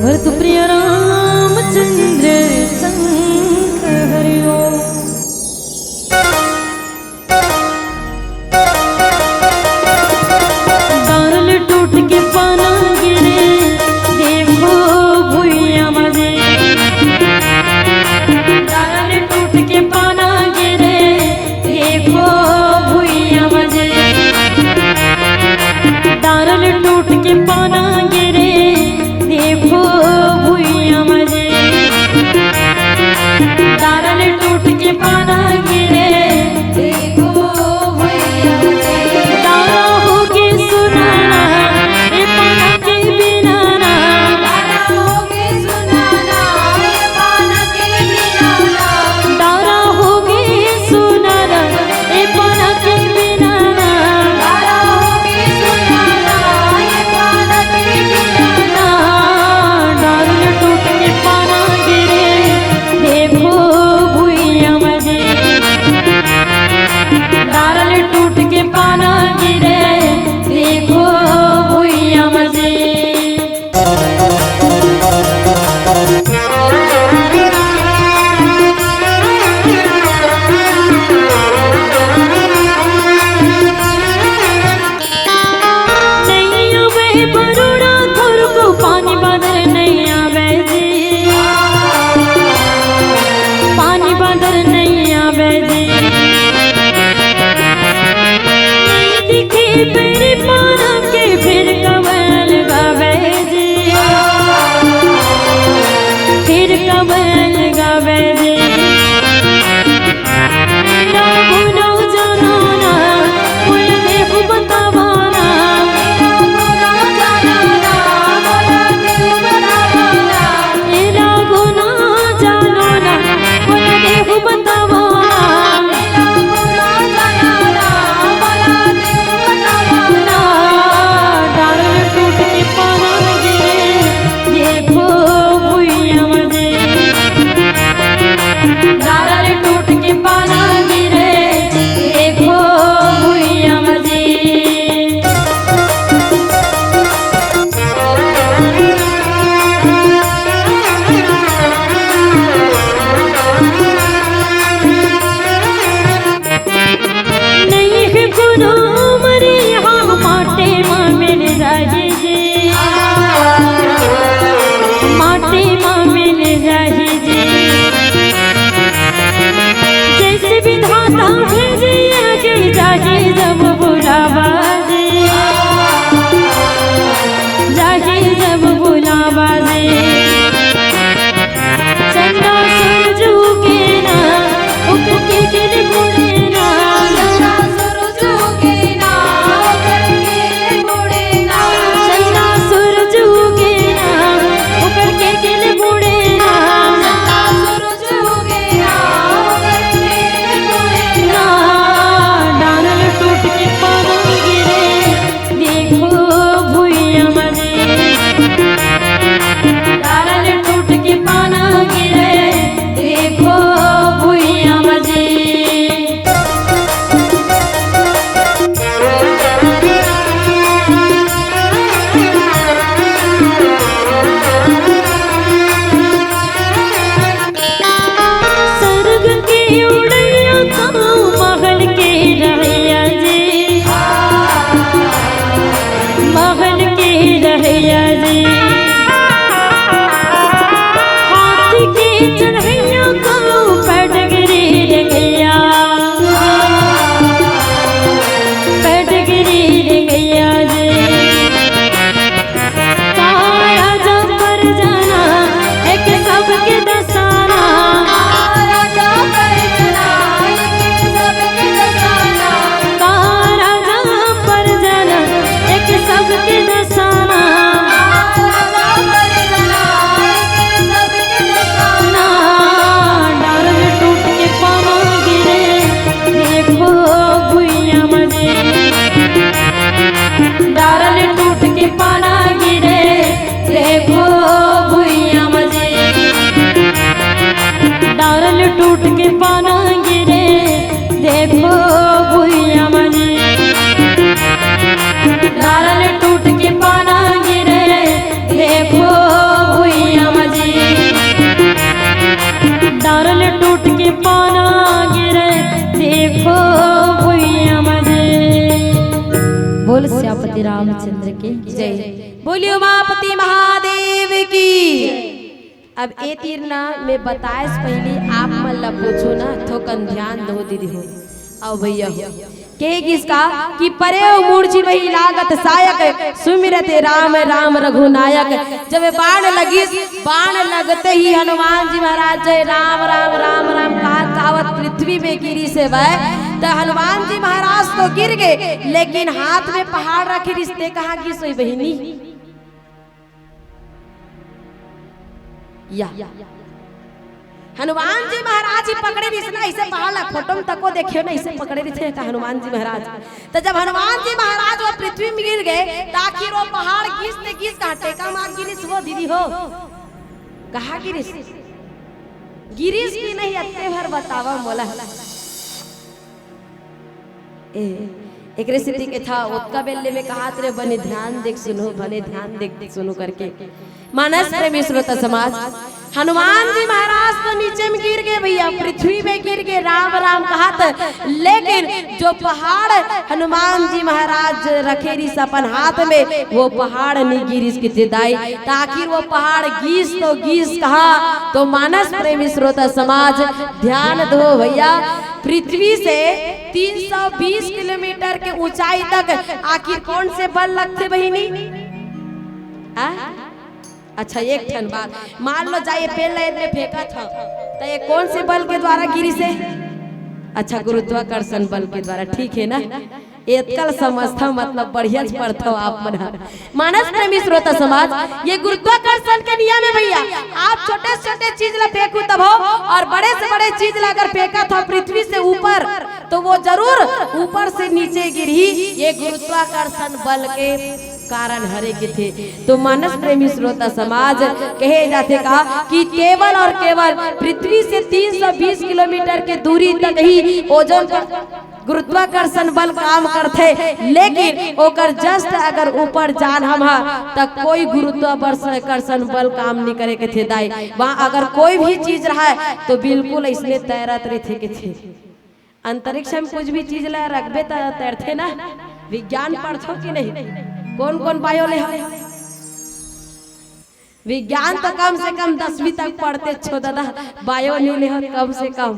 भरत प्रिय रामचंद्र संग हरिओ। डारल टूट के पाना गिरे, देखो भुइया मजे। डारल टूट के पाना गिरे, देखो भुइया मजे। डारल टूट के पाना गिरे, देखो भुइया मजे। श्री रामचंद्र की जय। बोलिए उमापति महादेव की। अब ए तीर ना मैं बताए से पहली आप मन ला पूछो ना, थोकन ध्यान दो दीदी हो। आओ भैया हो। कहे गिस का कि परे मुड़झिन वही लागत सायक, सुमिरत राम राम रघुनायक। जब बाण लगिस, बाण लगते ही हनुमान जी महाराज जय राम राम राम राम कहत कहत पृथ्वी में गिरिस हे वह। तो हनुमान जी महाराज तो गिर गए, लेकिन हाथ में पहाड़ रखे रिहिस ते कहाँ गिस होही बहिनी? या हनुमान जी महाराज ही पकड़े रिहिस ना, ऐसे पहाड़ ला फोटो में तको देखियो ना, ऐसे पकड़े रिहिस हे का हनुमान जी महाराज। तो जब हनुमान जी महाराज वो पृथ्वी में गिर गए, तो आखिर वो पहाड़ गिस ते गिस कहाँ, टेका मार गिरिस वो दीदी हो? कहाँ गिरिस? गिरिस कि नहीं, अत्ते भर बतावा मोला। ए, एकरे सेती के था, ओतका बेल ले में कहत रहे, "बने ध्यान देख सुनो, बने ध्यान देख सुनो" करके। मानस प्रेमी श्रोता समाज, हनुमान जी महाराज तो नीचे में गिर गए भैया, पृथ्वी में गिर गए, राम राम कहत, लेकिन जो पहाड़ हनुमान जी महाराज रखे रिहिस अपन हाथ में, वो पहाड़ नहीं गिरिस किथे दाई। तो आखिर वो पहाड़ गिस तो गिस कहाँ? तो मानस प्रेमी श्रोता समाज, ध्यान दो भैया, पृथ्वी से तीन सौ बीस किलोमीटर के ऊंचाई तक आखिर कौन से बल लगथे बहिनी? आ? अच्छा, एक ठन बात, मान लो जाए पेड़ लाइन में फेंकत हो, तो ये कौन से बल के द्वारा गिरिस हे? अच्छा, गुरुत्वाकर्षण बल के द्वारा, ठीक है ना? एतकल समझथव, मतलब बढ़िया पढ़थव आप मन ह। मानस प्रेमी श्रोता समाज, ये गुरुत्वाकर्षण के नियम है भैया। आप छोटे से छोटे चीज ला फेंकू तब हो, और बड़े से बड़े चीज ला अगर फेंकत हो पृथ्वी से ऊपर, तो वो जरूर ऊपर से नीचे गिरही। ये गुरुत्वाकर्षण बल के कारण हरे किथे। तो मानस प्रेमी श्रोता समाज, कहे जाथे का कि केवल और केवल पृथ्वी से तीन सौ बीस किलोमीटर के दूरी तक ही ओजन का गुरुत्वाकर्षण बल काम करथे, लेकिन ओकर just अगर ऊपर जान हम ह, त कोई गुरुत्वाकर्षण बल काम नहीं करे के थे दाई। वहाँ अगर कोई भी चीज रहे, तो बिल्कुल इसने तैरत रहिथे के थे। अंतरिक्ष में कुछ भी चीज ला रखबे, त तैरथे ना। विज्ञान पढ़थो कि नहीं? कौन कौन bio ले हो? विज्ञान तो कम से कम दसवीं तक पढ़ते छो दादा, bio नहीं ले हो कम से कम।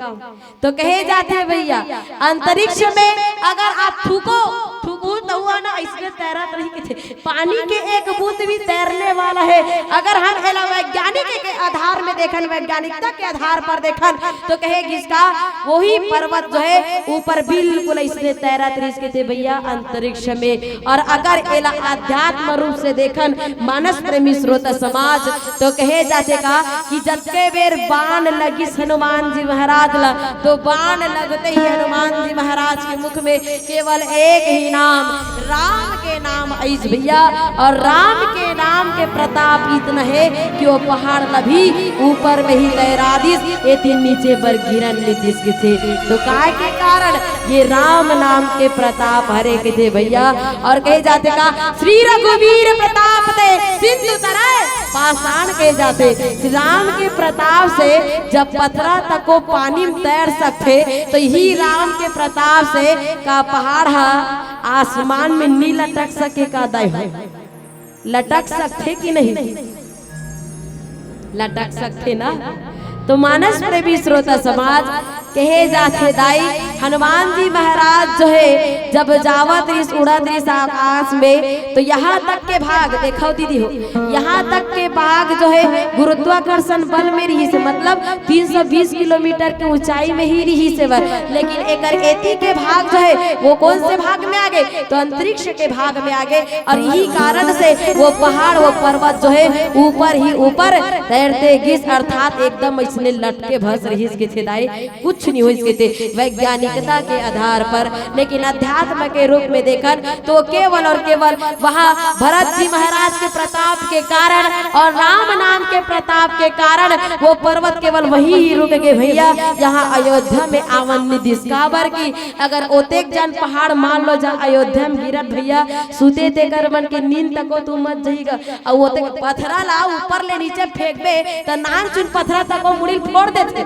तो कहे जाथे भैया, अंतरिक्ष में अगर आप थूको, थूकू तो हुआ ना, इसमें तैरत रही के थे। पानी के एक बूंद भी तैरने वाला है। अगर हम एला वैज्ञानिक के आधार में देखन, वैज्ञानिकता के आधार पर देखन, तो कहे गिस का वही पर्वत जो है ऊपर बिल्कुल इसमें तैरत रहिस के थे भैया अंतरिक्ष में। और अगर एला अध्यात्म रूप से देखन मानस प्रेमी श्रोता समाज, तो कहे जाथे का कि जतके बेर बाण लगिस हनुमान जी महाराज ला, तो बाण लगते ही हनुमान जी महाराज के मुख में केवल एक ही नाम, राम के नाम आइस भैया। और राम के नाम के प्रताप इतना है कि वो पहाड़ ला भी ऊपर में ही लहरा दिस, एती नीचे बर गिरन नहीं दिस किसे। तो काय के कारण? ये राम नाम के प्रताप हरे किथे भैया। और कहे जाथे का श्री रघुवीर प्रताप ते सिंधु तरे पाषाण कहे जाथे। श्री राम के प्रताप से जब पथरा तको पानी में तैर सकथे, तो यही राम के प्रताप से का पहाड़ हा आसमान में नी लटक सके का दाई हो? लटक सकथे कि नहीं? लटक सकथे ना। तो मानस प्रेमी श्रोता समाज, कहे जाथे दाई, हनुमान जी महाराज जो है जब जावत रिस, उड़त रिस आकाश में, तो यहाँ तक के भाग देखो दीदी हो, यहाँ तक के भाग जो है गुरुत्वाकर्षण बल में रिहिस, मतलब तीन सौ बीस किलोमीटर के ऊंचाई में ही रिहिस हे बर। लेकिन एकर एती के भाग जो है वो कौन से भाग में आगे? तो अंतरिक्ष के भाग में आगे। और यही कारण से वो पहाड़, वो पर्वत जो है ऊपर ही ऊपर तैरते गिस, अर्थात एकदम इसने लटके भस रहिस के थे दाई, कुछ नहीं होइस के थे वैज्ञानिकता के आधार पर। लेकिन अध्यात्म के रूप में देखन तो केवल और केवल वहाँ भरत जी महाराज के प्रताप के कारण और राम नाम के प्रताप के कारण वो पर्वत केवल वहीं ही रुक गए भैया, यहाँ अयोध्या में आवन नहीं दिस। काबर की अगर ओतेक जन पहाड़ मान लो जा अयोध्या में गिरत भैया, सुते तेकर मन के नींद तको तू मत जहीगा। अउ ओतेक पथरा ला ऊपर ले नीचे फेंकबे त नान चुन पथरा तको मुड़ी ल फोड़ देथे।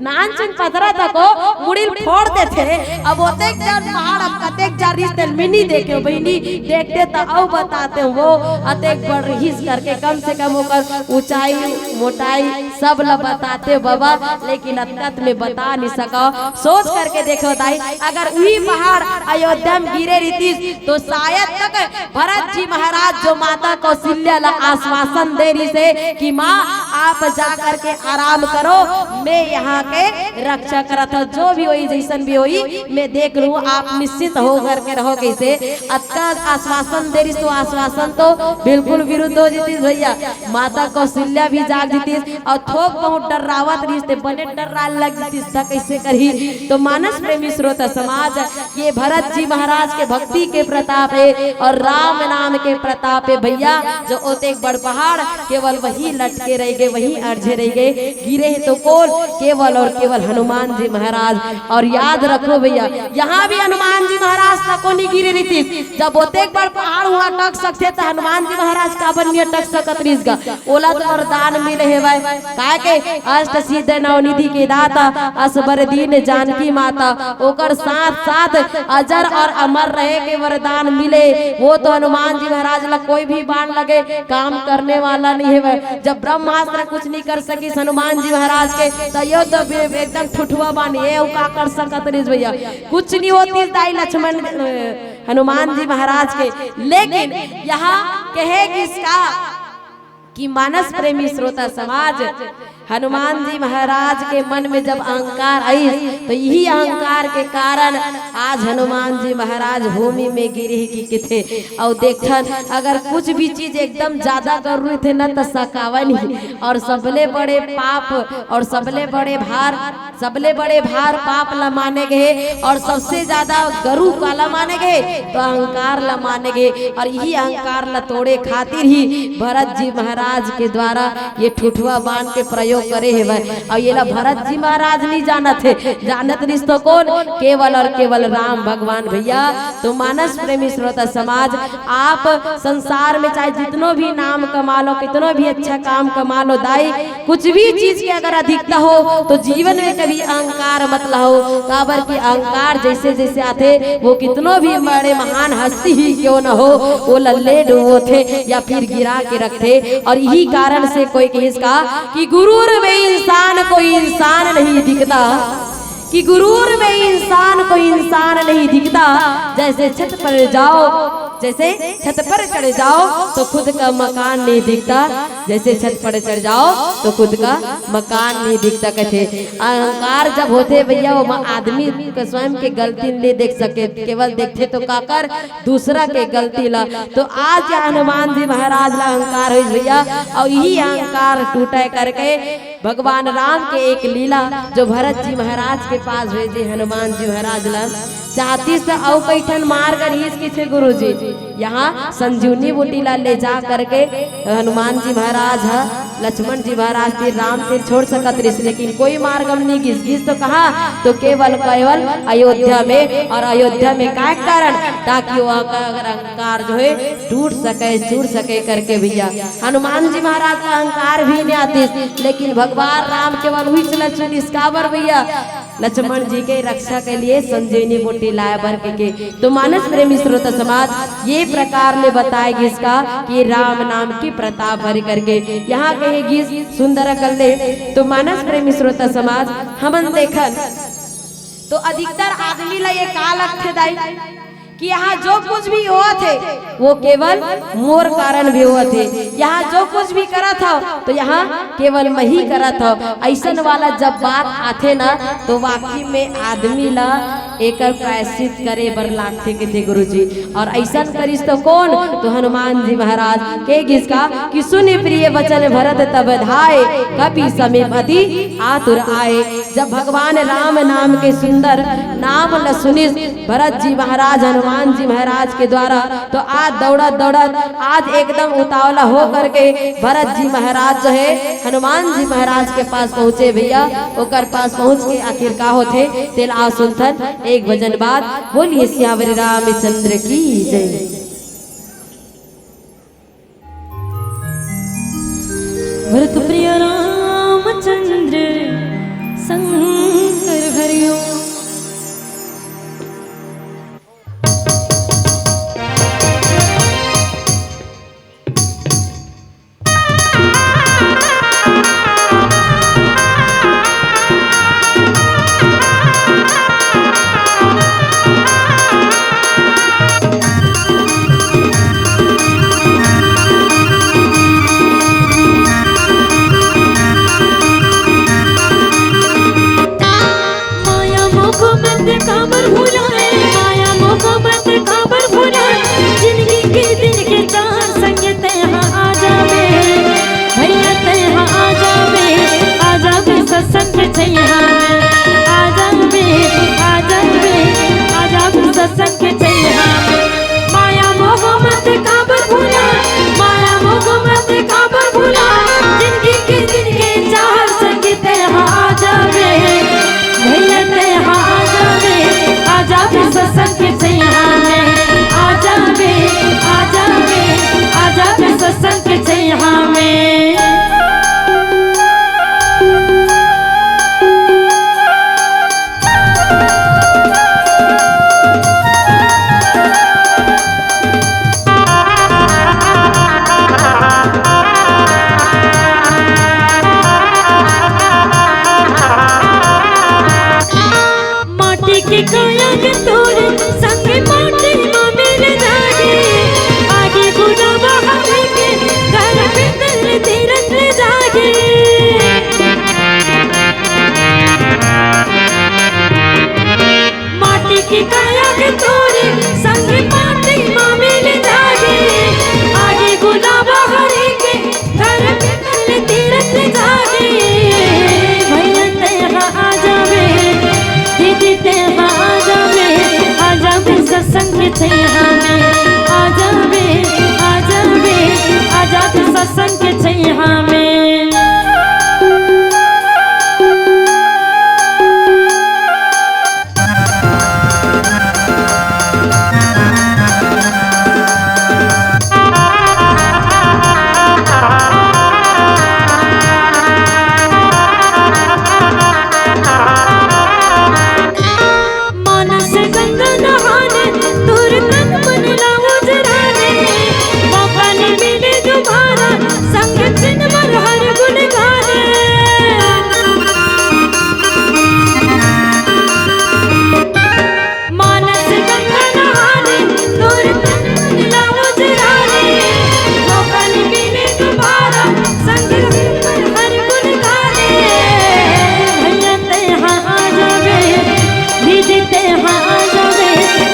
नानचुन पथरा तको मुड़ी ल फोड़ देथे। अब ओतेक जन पहाड़, अब कतेक जन रिहिस तेला मैं नइ देखेंव बहिनी, देखतेंव त अउ बतातेंव वो अतेक बड़ रिहिस करके, कम से कम ओकर ऊंचाई, मोटाई सब ल बतातेंव बबा, लेकिन अतका त मैं बता नइ सकंव। सोच करके देखो दाई, अगर उही पहाड़ अयोध्या म गिरे रिहितिस तो शायद तक भरत जी महाराज जो माता कौशल्या ला आश्वासन दे रिहिस हे कि माँ, आप जा करके आराम करो, मैं यहाँ के रक्षा करत हंव, जो भी होही, जइसन भी होही, मैं देख लूँ, आप निश्चिंत हो करके रहो। कइसे अतका आश्वासन दे रिहिस, तो आश्वासन तो बिल्कुल विरुद्ध हो जतिस भैया। माता कौशल्या भी जाग जतिस अउ थोक बहुत डर्रावत रिहिस, ते बने डर्राय लग जतिस, त कइसे करही? तो मानस प्रेमी श्रोता समाज, ये भरत जी महाराज के भक्ति के प्रताप हे अउ राम नाम के प्रताप हे भैया, जो ओतेक बड़ पहाड़ केवल वही लटके रहि गे, वही अड़झे रहि गे, गिरे हे तो कोन? केवल अउ केवल हनुमान जी महाराज। अउ याद रखो भैया, यहाँ भी हनुमान जी महाराज तको नइ गिरे रिहितिस। जब ओतेक बड़ पहाड़ उहाँ अटक सकथे, त हनुमान जी महाराज काबर नइ अटक सकत रिहिस गा? ओला तो वरदान मिले हवय, काहे के अष्ट सिद्ध नवनिधि के दाता, असबर दीन जानकी माता, ओकर साथ साथ अजर अउ अमर रहे के वरदान मिले। वो तो हनुमान जी महाराज ला कोई भी बाण लगे, काम करने वाला नइ हवय। जब ब्रह्मास्त्र कुछ नइ कर सकिस हनुमान जी महाराज के, त यो तो बे-, एकदम ठुठुआ बाण, ये अउ का कर सकत रिहिस भैया? कुछ नइ होतिस दाई लक्ष्मण, अ, हनुमान जी महाराज के। लेकिन यहाँ कहे गिस का कि मानस प्रेमी श्रोता समाज, हनुमान जी महाराज के मन में जब अहंकार आइस, तो यही अहंकार के कारण आज हनुमान जी महाराज भूमि में गिरे हे कि किथे। अउ देखथन, अगर कुछ भी चीज एकदम ज्यादा जरूरी थे ना, तो सकावन ही। अउ सबले बड़े पाप अउ सबले बड़े भार, सबले बड़े भार पाप ला माने गे हे अउ सबसे ज्यादा गुरु काला माने गे हे, तो अहंकार ला माने गे हे। अउ यही अहंकार ला तोड़े खातिर ही भरत जी महाराज के द्वारा ये ठुठुआ बाण के प्रयोग करे हेवय। अउ येला भरत जी महाराज नइ जानत हे, जानत रिहिस तो कोन? केवल अउ केवल राम भगवान भैया। तो मानस प्रेमी श्रोता समाज, आप संसार में चाहे जितनो भी नाम कमा लो, कितनो भी अच्छा काम कमा लो दाई, कुछ भी चीज के अगर अधिकता हो तो जीवन में कभी अहंकार मत लाओ, काबर कि अहंकार जैसे जैसे आथे, वो कितनो भी बड़े महान हस्ती ही क्यों न हो, वो लल्ले डुबोथे या फिर गिरा के रखथे। और यही कारण से कोई कहिस का कि गुरूर में इंसान को इंसान नहीं दिखता, कि गुरूर में इंसान को इंसान नहीं दिखता, जैसे छत पर जाओ, जैसे छत पर चढ़ जाओ तो खुद का मकान नहीं दिखता, जैसे छत पर चढ़ जाओ तो खुद का मकान नहीं दिखता। कथे अहंकार जब होथे भैया, वो आदमी के स्वयं के गलती नहीं देख सके, केवल देखथे तो काकर, दूसरा के गलती ला। तो आज ये हनुमान जी महाराज ला अहंकार होइस भैया, अउ यही अहंकार टूटे करके भगवान राम के एक लीला जो भरत जी महाराज के पास भेजे हनुमान जी महाराज ला, चाहतिस त अउ कई ठन मार्ग रहिस किथे गुरुजी। यहाँ संजीवनी बूटी ला ले जा करके हनुमान जी महाराज ह लक्ष्मण जी महाराज तीर, राम तीर छोड़ सकत रहिस, लेकिन कोई मार्ग म नहीं गिस। गिस तो कहाँ? तो केवल केवल अयोध्या में। और अयोध्या में काय कारण? ताकि वो अगर अहंकार जो है टूट सके, चूर सके करके भैया। हनुमान जी महाराज का अहंकार भी नहीं आतिस, लेकिन भगवान राम केवल हुई चला चुनिस काबर भैया, लक्ष्मण जी के रक्षा के लिए संजीवनी बूटी लाए बर के, के। तो मानस प्रेमी श्रोता समाज, ये प्रकार ले बताए गिस का कि राम नाम की प्रताप हरि करके यहाँ कहे गिस सुंदर कर ले। तो मानस प्रेमी श्रोता समाज, हमन देखन तो अधिकतर आदमी ला ये का लगथे दाई कि यहाँ जो कुछ भी होवत हे, वो केवल मोर कारण भी होवत हे। यहाँ जो कुछ भी करत हव, तो यहाँ केवल मैं ही करत हव। अइसन वाला जब बात आथे ना, तो वाकई में आदमी ला एकर प्रायश्चित करे बर लागथे, कथे गुरुजी। और अइसन करिस तो कोन? तो हनुमान जी महाराज। कहे गिस का कि सुनि प्रिय वचन भरत तब धाय, कपि समीप अति आतुर आए। जब भगवान राम नाम के सुंदर नाम ल सुनिस भरत जी महाराज, हनुमान जी महाराज के द्वारा, तो आज दौड़त दौड़त, आज एकदम उतावला हो करके भरत जी महाराज जो है हनुमान जी महाराज के पास पहुँचे भैया। ओकर पास पहुँच के आखिर का होथे, तेला आ सुनथन एक भजन बाद। बोलिए सियावर रामचंद्र की जय। भरत प्रिय रामचंद्र संग काबर भुलाए माया मोहब्बत काबर भुलाए, जिंदगी के दिन के चार संग तेहा आ जाबे, भैया तेहा आ जाबे, आ जाबे सत्संग के छैया में, आ जाबे, आ जाबे, आ जाबे सत्संग के छैया में। माया मोहब्बत काबर भुलाए, माया मोहब्बत काबर भुलाए, जिंदगी के दिन के चार संग तेहा आ जाबे, भैया तेहा आ जाबे, आ जाबे सत्संग के छैया में, आ जाबे, आ जाबे, आ जाबे सत्संग के छैया में। माटी के काया के तोरे संग माटी मा मिल जागे, आगे गुलाबा हवे के घर भीतर तीरथ जागे। माटी के काया के तोरे संग माटी मा मिल जागे, आगे गुलाबा हरे के घर भीतर तीरथ जागे। भैया तेहा आ जाबे, दीदी तेहा आ जाबे, आ जाबे सत्संग के छैया में, आ जाबे, आ जाबे, आ जाबे सत्संग के छैया में। मानस गंगा नहाने, तोर तन मन ला उजराने, मौका नहीं मिले दोबारा, संग छिन भर हर गुण गाने। मानस गंगा नहाने, तोर तन मन ला उजराने, मौका नहीं मिले दोबारा, संग छिन भर हर गुण गाने। भैया तेहा आ जाबे, दीदी तेहा आ जाबे,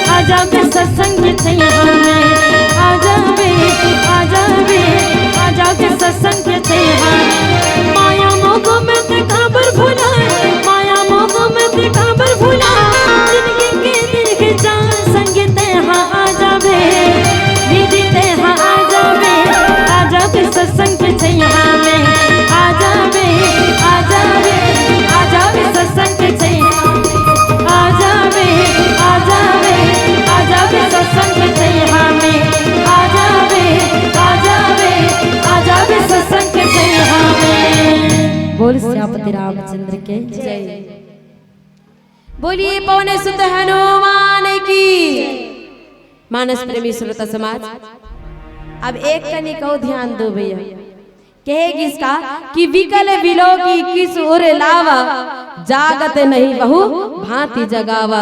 आ जाबे सत्संग के छैया में, आ जाबे, आ जाबे, आ जाबे सत्संग के छैया में। माया मोह मत काबर भुलाए, माया मोह मत काबर भुलाए, जिंदगी के दिन के चार संग तेहा आ जाबे, दीदी तेहा आ जाबे, आ जाबे सत्संग के छैया में, आ जाबे, आ जाबे, आ जाबे सत्संग के छैया में, आ जाबे, आ जाबे, आ जाबे सत्संग के छैया में, आ जाबे, आ जाबे, आ जाबे सत्संग के छैया में। बोल सियापति रामचंद्र के जय। बोलिए पवन सुत हनुमान की। मानस प्रेमी श्रोता समाज, अब एक कनिक अउ ध्यान दो भैया। कहे गिस का कि विकल विलोकी किस उर लावा, जागत नहीं बहु भांति जगावा।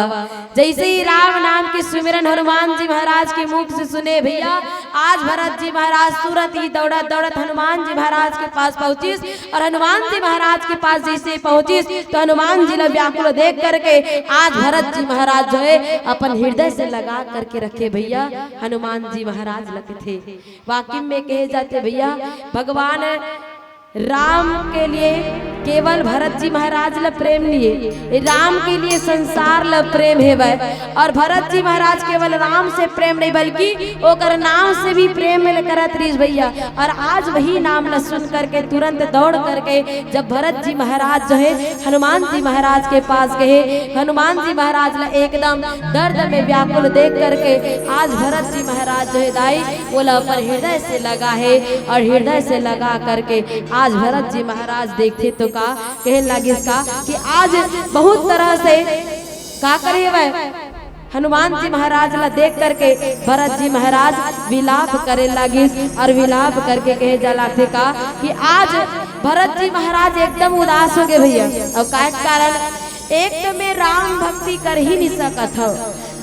जैसे ही राम नाम के सुमिरन हनुमान जी महाराज के मुख से सुने भैया, आज भरत जी महाराज तुरंत ही दौड़त दौड़त हनुमान जी महाराज के पास पहुंचिस और हनुमान जी महाराज के पास जैसे पहुंचिस तो हनुमान जी ला व्याकुल देख करके आज भरत जी महाराज जो है अपन हृदय से लगा करके रखे भैया। हनुमान जी महाराज लगथे। वाकई में कहे जाथे भैया, भगवान राम के लिए केवल भरत जी महाराज ला प्रेम नइ हे, राम के लिए संसार ला प्रेम हेवय। और भरत जी महाराज केवल राम से प्रेम नहीं बल्कि ओकर नाम से भी प्रेम करत रहिस भैया। और आज वही नाम ला सुन करके तुरंत दौड़ करके जब भरत जी महाराज जो है हनुमान जी महाराज के पास गए, हनुमान जी महाराज ला एकदम दर्द में व्याकुल देख करके आज भरत जी महाराज जो है दाई ओला अपन हृदय से लगा है। और हृदय से लगा करके आज भरत जी महाराज देखथे तो का कहे लागिस का कि आज बहुत तरह से का करे हवय। हनुमान जी महाराज ला देख करके भरत जी महाराज विलाप करे लागिस और विलाप करके कहे जा लागथे का कि आज भरत जी महाराज एकदम उदास हो गए भैया। और काय कारण, एक तो मैं राम भक्ति कर ही नहीं सकत हूँ,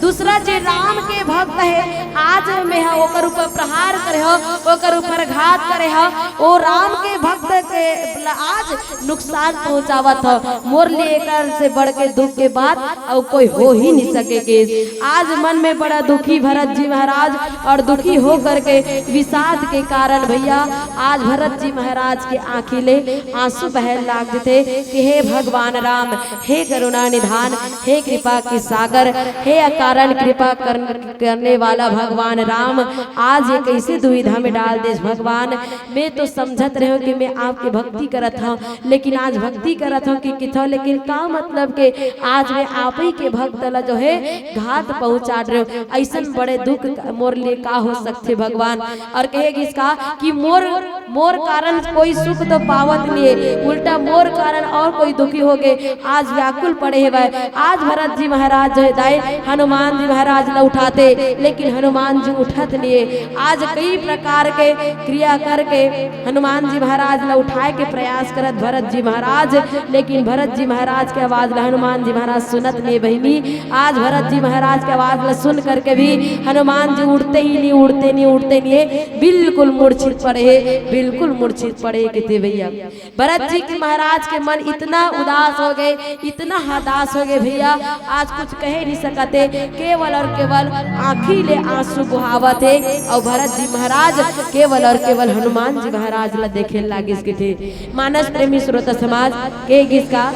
दूसरा जे राम के भक्त हे, आज में ह ओकर ऊपर प्रहार करे हो, ओकर ऊपर घात करे हो, वो राम के भक्त के ल-, आज नुकसान पहुंचावत हो। मोर लिए एकर से बढ़ के दुख के बात अउ कोई हो ही नहीं सके के। आज मन में बड़ा दुखी भरत जी महाराज, और दुखी होकर के विषाद के कारण भैया, आज भरत जी महाराज के आंखी ले आंसू बहन लाग जथे कि हे भगवान राम, हे करुणा निधान, हे कृपा के सागर, हे अकारण कृपा कर, करने वाला भगवान राम, आज ये कैसे दुविधा में डाल देस भगवान। मैं तो समझत रहे हूँ कि मैं आपके भक्ति करत हूँ, लेकिन आज भक्ति करत हूँ कि किथो, लेकिन का मतलब के आज मैं आप ही के भक्त ला जो है घात पहुँचा रहे हूँ। ऐसन बड़े दुख मोर लिए का हो सकथे भगवान। और कहे गिस का कि मोर मोर कारण कोई सुख तो पावत नहीं, उल्टा मोर कारण और कोई दुखी हो गए। आज व्याकुल पड़े हे भाई। आज भरत जी महाराज जो है दाई, हनुमान जी महाराज ला उठाते, लेकिन हनुमान जी उठत नहीं। आज कई प्रकार के क्रिया करके हनुमान जी महाराज ला उठाए के प्रयास करत भरत जी महाराज, लेकिन भरत जी महाराज के आवाज ला हनुमान जी महाराज सुनत नहीं बहिनी। आज भरत जी महाराज के आवाज ला सुन करके भी हनुमान जी उठते ही नहीं, उठते नहीं, उठते नहीं, बिल्कुल मूर्छित पड़े हे, बिल्कुल मूर्छित पड़े हे किथे भैया। भरत जी के महाराज के मन इतना उदास हो गए, इतना हताश हो गए भैया, आज कुछ कहे नहीं सकते। केवल और केवल आंखी ले आंसू बहावत हे, और भरत जी महाराज केवल और केवल हनुमान जी महाराज ला देखे लागिस किथे। मानस प्रेमी श्रोता समाज, कहे गिस का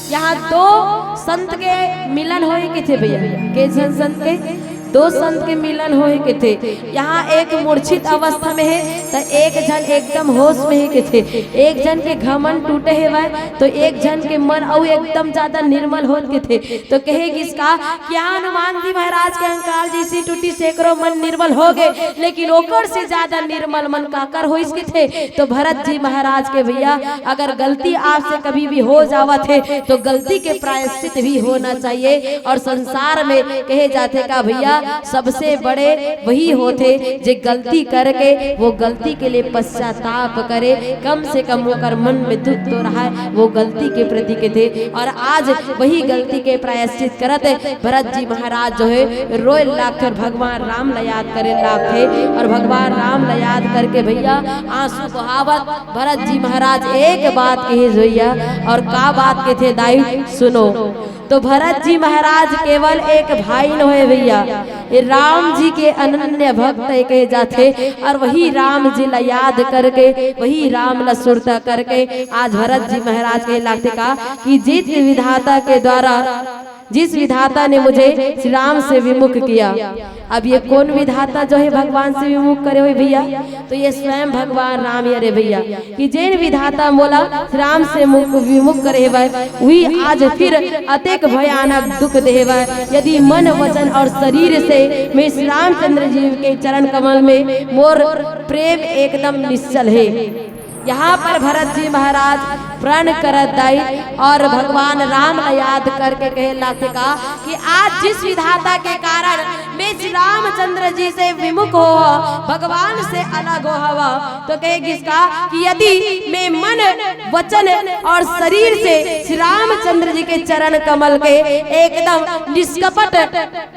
यहाँ दो संत के मिलन होए किथे भैया, के झन संत के, दो संत के मिलन होए किथे। यहाँ एक मूर्छित अवस्था में हे, त एक झन एकदम होश में हे किथे। एक झन के घमंड टूटे हेवय, तो एक झन के मन अउ एकदम ज्यादा निर्मल होत किथे। तो कहे गिस का कि हनुमान जी महाराज के अहंकार जैसी टूटी, सैकड़ों मन निर्मल हो गए, लेकिन ओकर से ज्यादा निर्मल मन काकर होइस किथे। तो भरत जी महाराज के भैया, अगर गलती आपसे कभी भी हो जावत हे, तो गलती के प्रायश्चित भी होना चाहिए। और संसार में कहे जाथे का भैया, सबसे बड़े वही होथे जे गलती करके वो गलती के लिए पश्चाताप करे, कम से कम ओकर मन में दुख तो रहे वो गलती के प्रति के थे। और आज वही गलती के प्रायश्चित करत भरत जी महाराज जो है रोए लागथे और भगवान राम ला याद करे लागथे। और भगवान राम ला याद करके भैया आंसू बहावत भरत जी महाराज एक बात कहिस भैया, और का बात कथे दाई सुनो। तो भरत जी महाराज केवल एक भाई नोहे भैया, ये राम जी के अनन्य भक्त कहे जाथे। और वही राम जी ला याद करके, वही राम ला सुरता करके आज भरत जी महाराज कहे लागथे का कि जिस विधाता के द्वारा, जिस विधाता ने मुझे श्री राम से विमुख किया। अब ये कौन विधाता जो है भगवान से विमुख करे होए भैया? तो ये स्वयं भगवान राम हरे भैया, कि जेन विधाता मोला राम से मुख विमुख करे हेवय, वही आज फिर अतेक भयानक दुख दे हेवय। यदि मन, वचन और शरीर से मैं श्री रामचंद्र जी के चरण कमल में मोर प्रेम एकदम निश्चल है। यहाँ पर भरत जी महाराज प्रण करत दाई और भगवान राम ला याद करके कहे लागथे का कि आज जिस विधाता के कारण मैं श्री रामचंद्र जी से विमुख हो, भगवान से अलग हो हवा, तो कहे गिस का कि यदि मैं मन, वचन और शरीर से श्री रामचंद्र जी के चरण कमल के एकदम निष्कपट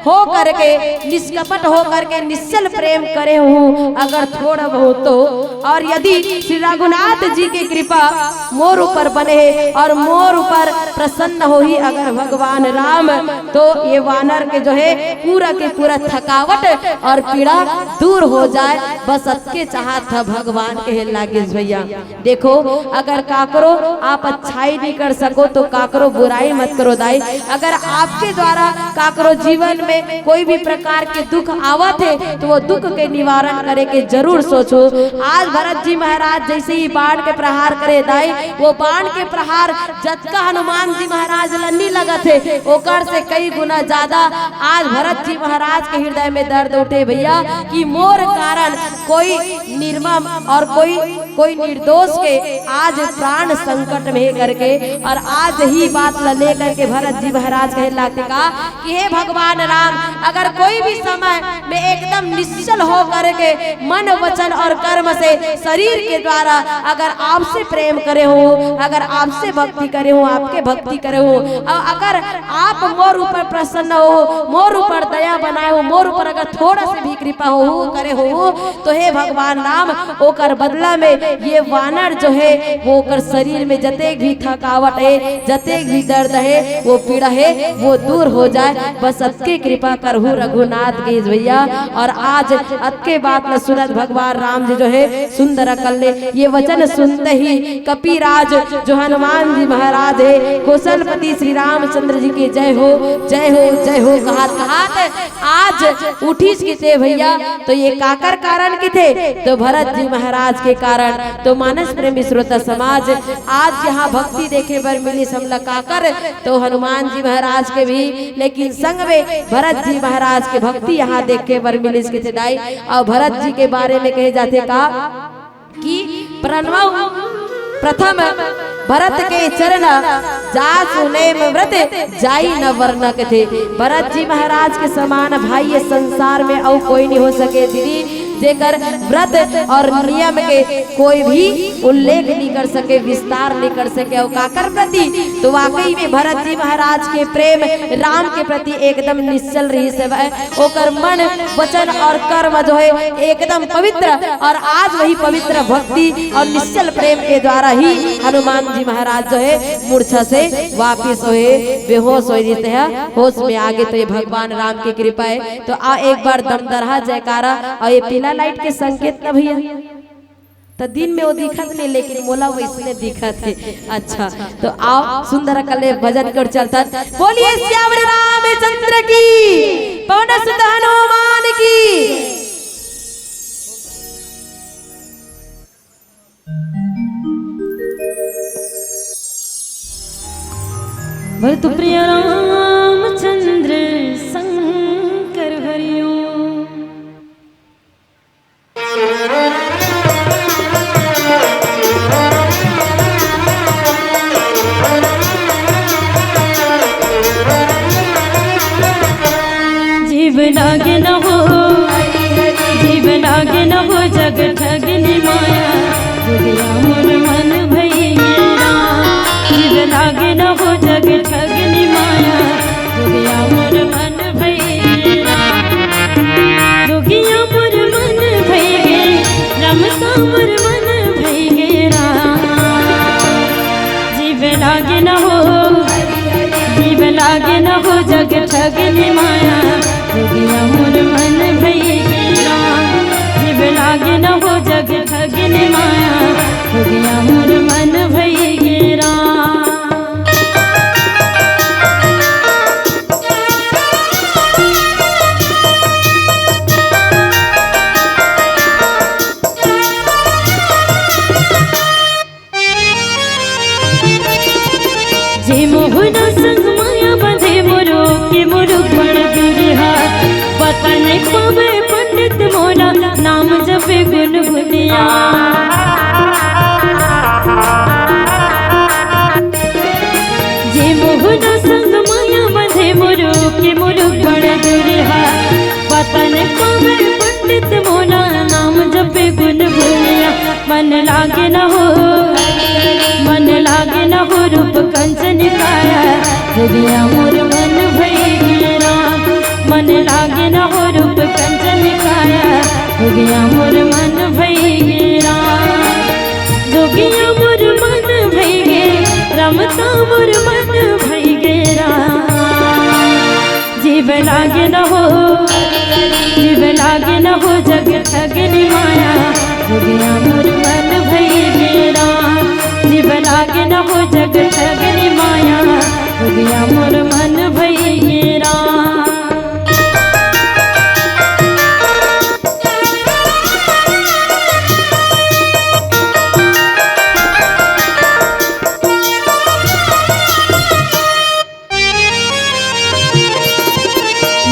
हो करके, निष्कपट हो करके निश्चल प्रेम करे हूँ अगर थोड़ा बहुत तो, और यदि श्री रघुनाथ जी की कृपा मोर ऊपर बने हे और मोर ऊपर प्रसन्न होही अगर भगवान राम, तो ये वानर के जो है पूरा के पूरा थकावट और पीड़ा दूर हो जाए। बस अतके चाहत ह भगवान, कहे लागिस भैया। देखो, अगर काकरो आप अच्छाई नहीं कर सको तो काकरो बुराई मत करो दाई। अगर आपके द्वारा काकरो जीवन में कोई भी प्रकार के दुख आवत हे तो वो दुख के निवारण करे के जरूर सोचो। आज भरत जी महाराज जैसे ही बाण के प्रहार करे दाई, वो बाण के प्रहार जतका हनुमान जी महाराज ला नी लगत हे, ओकर से कई गुना ज्यादा आज भरत जी महाराज के हृदय में दर्द उठे भैया कि मोर कारण कोई निर्मम और कोई, कोई निर्दोष के आज प्राण संकट में हे करके। और आज ही बात ला लेकर के भरत जी महाराज कहे लागथे का कि हे भगवान राम, अगर कोई भी समय में एकदम निश्चल हो करके मन, वचन और कर्म से, शरीर के द्वारा अगर आपसे प्रेम करे हो, अगर आपसे भक्ति करे हो, आपके भक्ति करे हो, और अगर आप मोर ऊपर प्रसन्न हो, मोर ऊपर दया बनाए हो, मोर ऊपर अगर थोड़ा से भी कृपा हो, हो करे हो, तो हे भगवान राम, ओकर बदला में ये वानर जो है, वो ओकर शरीर में जतेक भी थकावट है, जतेक भी दर्द है, वो पीड़ा है, वो दूर हो जाए। बस अतके कृपा करहु रघुनाथ गिरिस भैया। और आज अतके बात ल सुनत भगवान राम जी जो है सुंदर अकल ले ये वचन सुनते ही कपिराज जो हनुमान जी महाराज है, कौशलपति श्री रामचंद्र जी की जय हो, जय हो, जय हो कहत कहत आज उठिस किथे भैया। तो ये काकर कारण किथे? तो भरत जी महाराज के कारण। तो मानस प्रेमी श्रोता समाज, आज यहाँ भक्ति देखे बर मिलिस हमला काकर, तो हनुमान जी महाराज के भी, लेकिन संग में भरत जी महाराज के भक्ति यहाँ देखे बर मिलिस किथे दाई। और भरत जी के बारे में कहे जाथे का कि प्रणव प्रथम भरत के चरण, जासु नेम व्रत जाई न वरना कथे। भरत जी महाराज के समान भाई ये संसार में अउ कोई नहीं हो सके दीदी, जेकर व्रत और नियम के कोई भी उल्लेख नहीं कर सके, विस्तार नहीं कर सके। और काकर प्रति? तो वाकई में भरत जी महाराज के प्रेम राम के प्रति एकदम निश्चल रहिस हवय। ओकर मन, वचन और कर्म जो है एकदम पवित्र, और आज वही पवित्र भक्ति और निश्चल प्रेम के द्वारा ही हनुमान जी महाराज जो है मूर्छा से वापिस होए, बेहोश होए, जैसे है होश में आगे। तो ये भगवान राम की कृपा है। तो आ एक बार दमदरहा जयकारा। और ये पीला लाइट के संकेत ना भैया, तो दिन में वो दिखत नहीं, लेकिन मोला वैसने दिखत है। अच्छा, तो आओ सुंदर कले भजन कर चलतन। बोलिए सियावर रामचंद्र की, पवन सुत हनुमान की। बोल तो प्रिय रामचंद्र शंकर हरिओम। जीव लागे न हो, जीव लागे न हो, जग ठगनी माया, जोगिया मोर मन भई गे राम। जीव लागे न हो, जग ठगनी माया, जोगिया मोर मन भई गे राम। जोगिया मोर मन भई गे, रमता मोर मन भई गे राम। जीव लागे न हो, जीव लागे न हो, जग ठगनी माया, जोगिया मोर मन भई गे राम। जीव लागे न हो, जग ठगनी माया, जोगिया मोर मन भई गे राम। जे मोहना संग माया बंधे मोरो के मोर बड़ दुरिहा। पता नहीं पावे पंडित मोला, नाम जपे गुनगुनिया। जे मोहना संग माया बंधे मोरो के मोर बड़ दुरिहा। पता नहीं पावे पंडित मोला, नाम जपे गुनगुनिया। मन लागे न हो, मन लागे न हो, रूप कंचन काया, जोगिया मोर मन भई गे राम। मन लागे न हो, रूप कंचन काया, जोगिया मोर मन भई गे राम। जोगिया मोर मन भई गे, रमता मोर मन भई गे राम। जीव लागे न हो, जीव लागे न हो, जग ठगनी माया, जोगिया मोर मन भई गे राम। जीव लागे न हो, जग ठगनी माया, जोगिया मोर मन भई गे राम।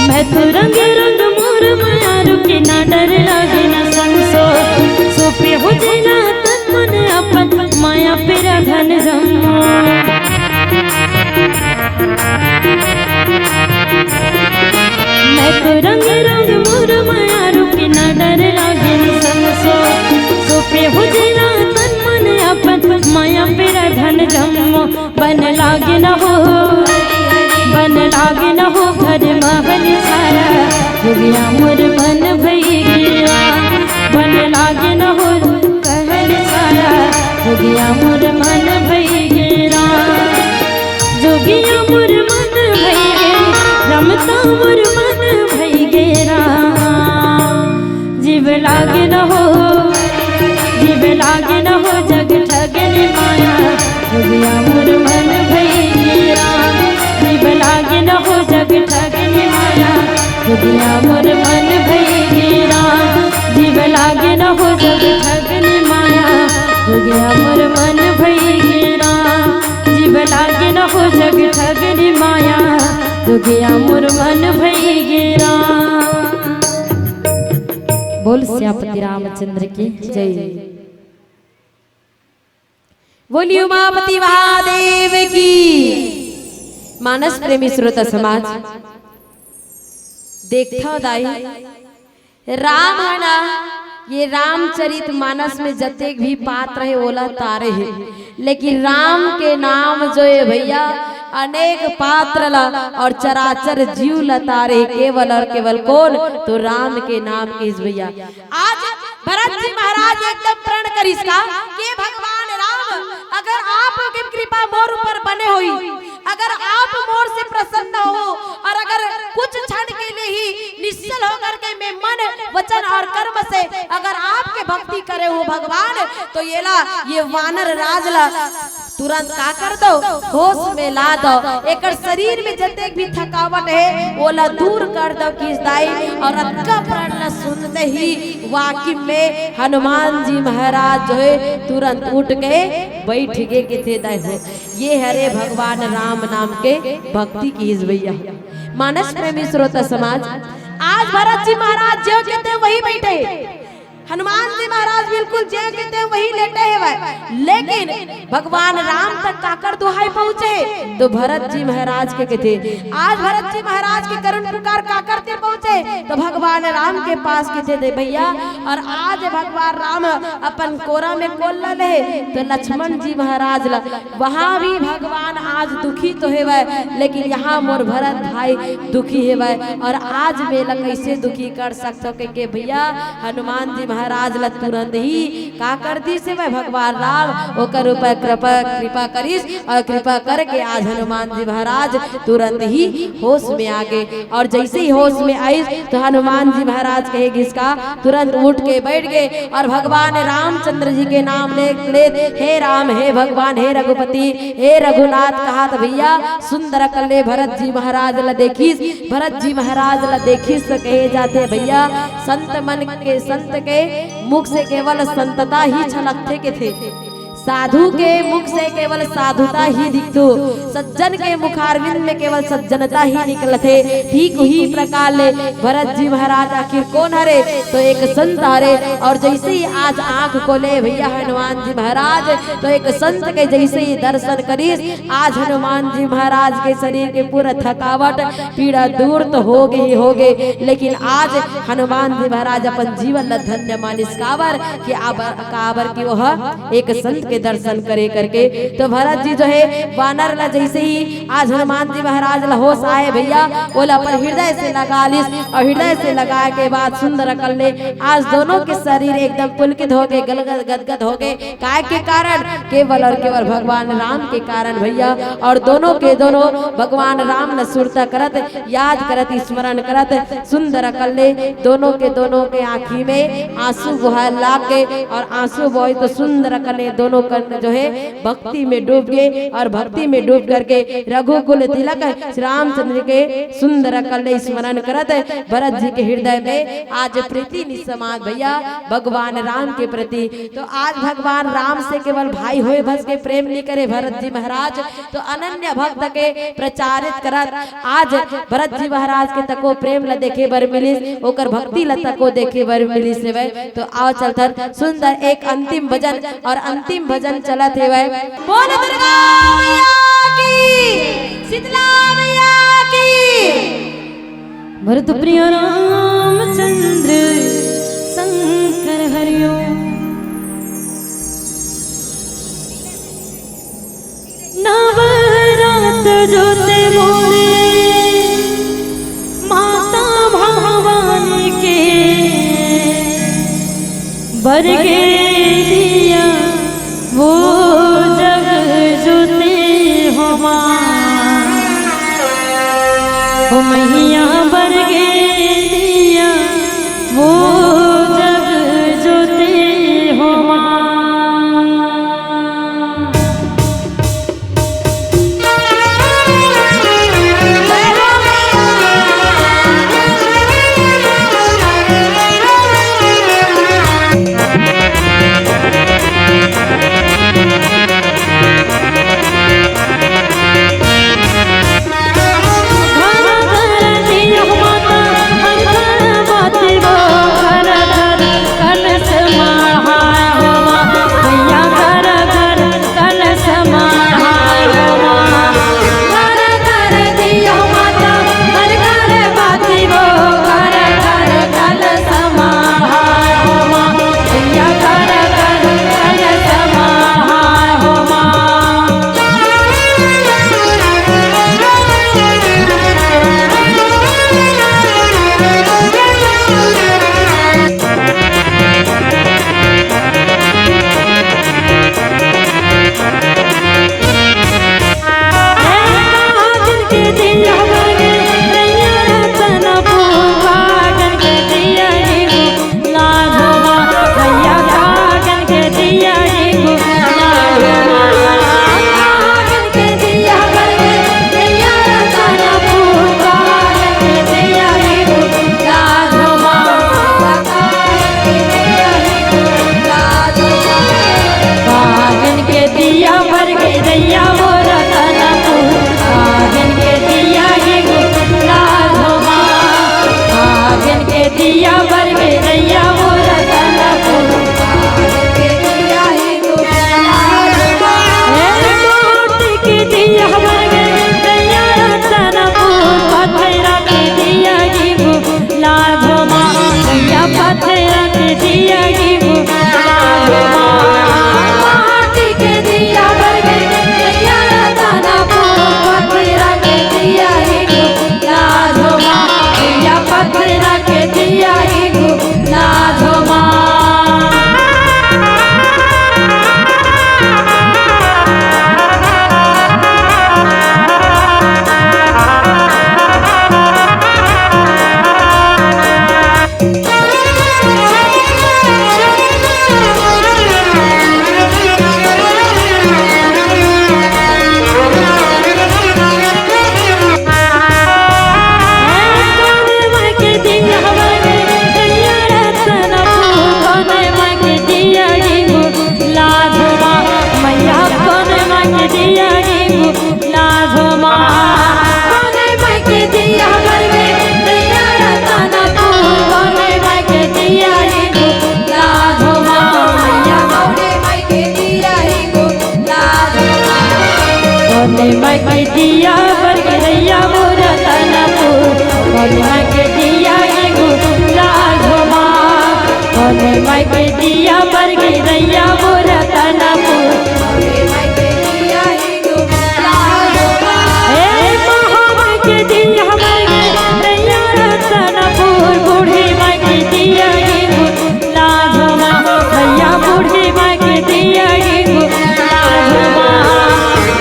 मैं तो रंग रंग के ना डर लागे ना संसो, सोपे हो जेला तन मन अपन, माया पेरा धन जम्मो। मैं तो रंग रंग मोर माया रूप के ना डर लागे ना संसो, सोपे हो जेला तन मन अपन, माया पेरा धन जम्मो। बन लागे न हो, बन लागे न हो घर महल सारा, हो गया मोर मन भई गेरा। बन लागे न हो महल सारा, हो गया मोर मन भई गेरा। जोगिया मोर मन भई गे, रमता मोर मन भई गेरा। जीव लागे न हो, जीव लागे न हो जग ठगनी माया, हो गया मोर मन भई गेरा। जीव लागे न हो जग ठगनी माया, हो गया मोर मन भई गेरा। जीव लागे न हो जग ठगनी माया, हो गया मोर मन भई गेरा। जीव लागे न हो जग ठगनी माया, हो गया मोर मन भई गेरा। बोल सियापति रामचंद्र की जय। बोलिए उमापति महादेव की। मानस प्रेमी श्रोता समाज, देखथव दाई, राम ह ना, ये रामचरित मानस में जतेक भी पात्र हे, ओला तारे हे, लेकिन राम के नाम जो हे भैया, अनेक पात्र ला और चराचर जीव ला तारे हे, केवल और केवल कोन? तो राम के नाम के इस भैया। आज भरत जी महाराज एकदम प्रण करिस का कि भगवान राम, अगर आपके कृपा मोर ऊपर बने होई, अगर आप मोर से प्रसन्न हो और अगर कुछ क्षण के लिए ही निश्चल होकर के मैं मन, वचन और कर्म से अगर आपके भक्ति करे हो भगवान, तो ये ला, ये वानर राज ला तुरंत का कर दो, होश में ला दो। एकर शरीर में जतेक भी थकावट हे, ओला दूर कर दो किस दाई। और अतका प्रण ला सुनते ही वाकई में हनुमान जी महाराज जो हे तुरंत उठ के बैठ गे किथे दाई हो। ये हरे भगवान राम नाम के भक्ति किस भैया। मानस प्रेमी श्रोता समाज, आज भरत जी महाराज जो किथे वही बैठे, हनुमान जी महाराज बिल्कुल जे किथे वही लेटे हेवय, लेकिन भगवान राम तक काकर दुहाई पहुंचे तो भरत जी महाराज के किथे। आज भरत जी महाराज के करुण पुकार काकर तीर पहुंचे तो भगवान राम के पास किथे दे भैया। और आज भगवान राम अपन कोरा में कोल ला ले तो लक्ष्मण जी महाराज ला, वहां भी भगवान आज दुखी तो हेवय, लेकिन यहाँ मोर भरत भाई दुखी हेवय। और आज मेला कैसे दुखी कर सकथो के, के भैया, हनुमान जी महाराज ला तुरंत ही का कर दिस हेवय भगवान राम, ओकर ऊपर कृपा, कृपा करिस और कृपा करके आज हनुमान जी महाराज तुरंत ही होश में आ गे। और जैसे ही होश में आइस तो हनुमान जी महाराज कहे गिस का, तुरंत उठ के बैठ गे और भगवान रामचंद्र जी के नाम ले लेत, हे राम, हे भगवान, हे रघुपति, हे रघुनाथ कहात भैया सुंदर कल्ले भरत जी महाराज ला देखिस। भरत जी महाराज ला देखिस तो कहे जाथे भैया, संत मन के, संत के मुख से केवल संतता ही छलकथे किथे। साधु के मुख से केवल साधुता ही दिखथो, सज्जन के मुखारविंद में केवल सज्जनता ही निकलथे। ठीक उही प्रकार ले भरत जी महाराज आखिर कोन हरे? तो एक संत हरे। और जैसे ही आज आंख खोले भैया हनुमान जी महाराज, तो एक संत के जैसे ही दर्शन करिस, आज हनुमान जी महाराज के शरीर के पूरा थकावट, पीड़ा दूर तो हो गे ही हो गे, लेकिन आज हनुमान जी महाराज अपन जीवन ला धन्य मानिस। काबर कि आबर, काबर कि ओह एक संत के दर्शन करे करके। तो भरत जी जो हे वानर ला जैसे ही आज हनुमान जी महाराज ला होश आए भैया, ओला अपन हृदय से लगा लिस और हृदय से लगाए के बाद सुंदर कल्ले आज दोनों के शरीर एकदम पुलकित हो गे, गलगद गदगद हो गे। काय के कारण? केवल और केवल भगवान राम के कारण भैया। और दोनों के दोनों भगवान राम ला सुरता करत, याद करत, स्मरण करत सुंदर कल्ले दोनों के दोनों के आँखी में आंसू बोहाय लाग गे। और आंसू बोहे तो सुंदर कल्ले दोनों कर जो है भक्ति में डूब गए और भक्ति में डूब करके रघुकुल तिलक श्री रामचंद्र के सुंदर कल्ले स्मरण करत भरत जी के हृदय में आज प्रीति निसमाज भैया भगवान राम के प्रति। तो आज भगवान राम से केवल भाई होए भस के प्रेम नहीं करे भरत जी महाराज, तो अनन्य भक्त के प्रचारित करत आज भरत जी महाराज के तको प्रेम ल देखे बर मिलिस, ओकर भक्ति ल तको देखे बर मिलिस हेवय। तो आओ चलथन सुंदर एक अंतिम भजन और अंतिम भजन चलत हेवय। बोल दुर्गा मैया की, शीतला मैया की। भरत प्रिय रामचंद्र शंकर हरिओम। नवरात जोते मोरे माता भवानी के बरगे दिया वो जग जोते हो माँ। ओ मैया बरगे दिया वो जग जोते हो माँ। कोने माई के दिया बर के रैया मोर तनपुर, कोने माई के दिया एगो लाल हो माँ, कोने माई के दिया बर के रैया मोर तनपुर। ए माँ माई के दिया बर के रैया तनपुर, बूढ़ी माई के दिया एगो लाल हो माँ, भैया बूढ़ी माई के दिया एगो लाल हो माँ,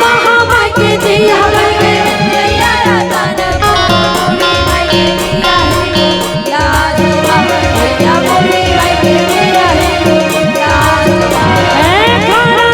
महामाई के दिया बर के रैया रतन बूढ़ी माई के दिया एगो लाल हो माँ, भैया बूढ़ी माई के दिया एगो लाल हो माँ। ए खड़ा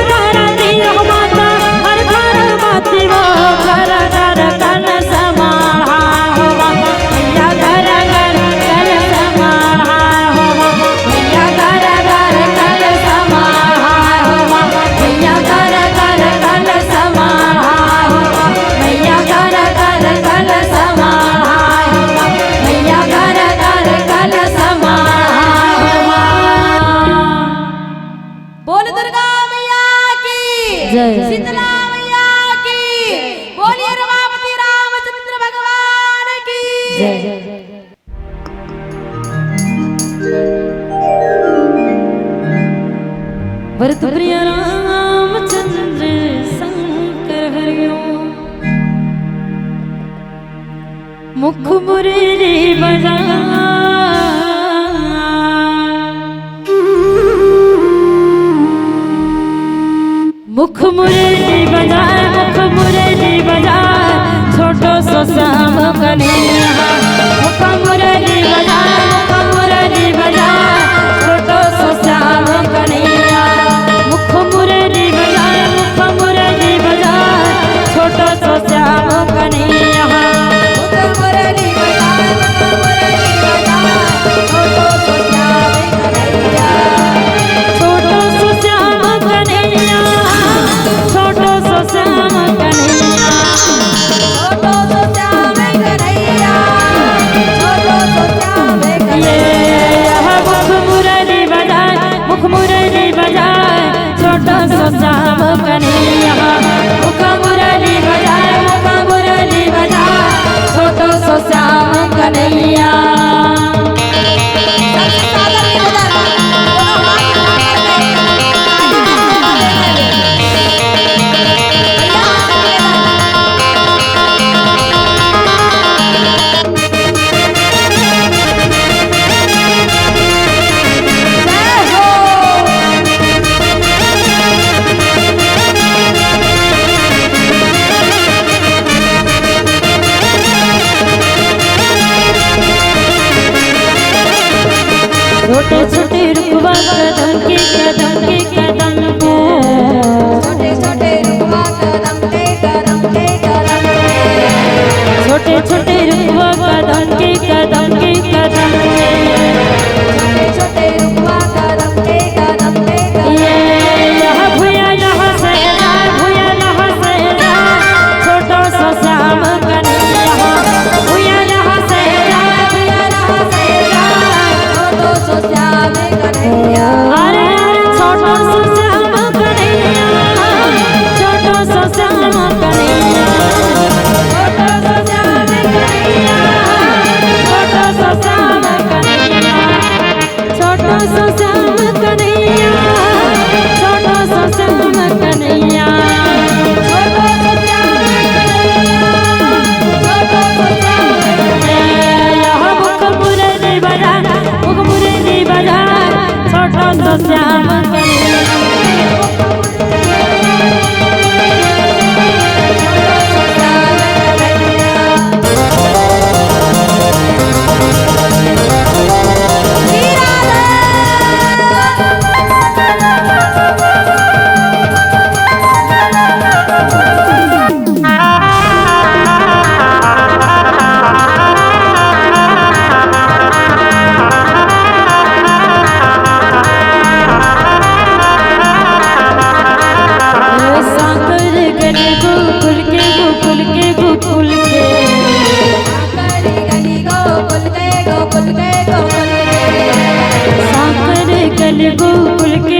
भरत प्रिय रामचंद्र शंकर हरिओ। मुख मुरली बजा, मुख मुरली बजा, मुख मुरली बजा, छोटो सो श्याम कन्हैया। मुख मुरली बजा, मुख मुरली बजा, छोटो सो श्याम कन्हैया। मुख मुरली बजा, मुख मुरली बजा, छोटो सो श्याम कन्हैया। मुख मुरली बजा, मुख मुरली बजा, छोटो सो श्याम कन्हैया। छोटो सो श्याम कन्हैया, छोटो सो श्याम कन्हैया। छोटो सो श्याम कन्हैया, छोटो सो श्याम कन्हैया। मुख मुरली बजाए, मुख मुरली बजाए, छोटो सो श्याम कन्हैया। मुख मुरली बजाए, मुख मुरली बजाए, छोटो सो श्याम कन्हैया। छोटे छोटे रुखवा कदम के, कदम के कदम को। छोटे छोटे रुखवा कदम के, कदम के कदम के। छोटे छोटे रुखवा कदम के, कदम के कदम के। छोटे छोटे रुखवा कदम के, कदम के कदम के। ये यह भुया यह से, भुया यह से, छोटो सो श्याम कन्हैया। भुया यह से, भुया यह से, छोटो सो श्याम कन्हैया। अरे, अरे, छोटो सो श्याम कन्हैया, छोटो सो श्याम कन्हैया, छोटो सो श्याम कन्हैया, छोटो सो श्याम कन्हैया, छोटो सो श्याम कन्हैया, छोटो सो श्याम कन्हैया, छोटो सो श्याम कन्हैया, छोटो सो श्याम कन्हैया। मुख मुरली बजा, मुख मुरली बजा, छोटो सो श्याम कन्हैया। सांकर गली गोकुल के, गोकुल के, गोकुल के। सांकर गली गोकुल के, गोकुल के, गोकुल के। सांकर गली गोकुल के,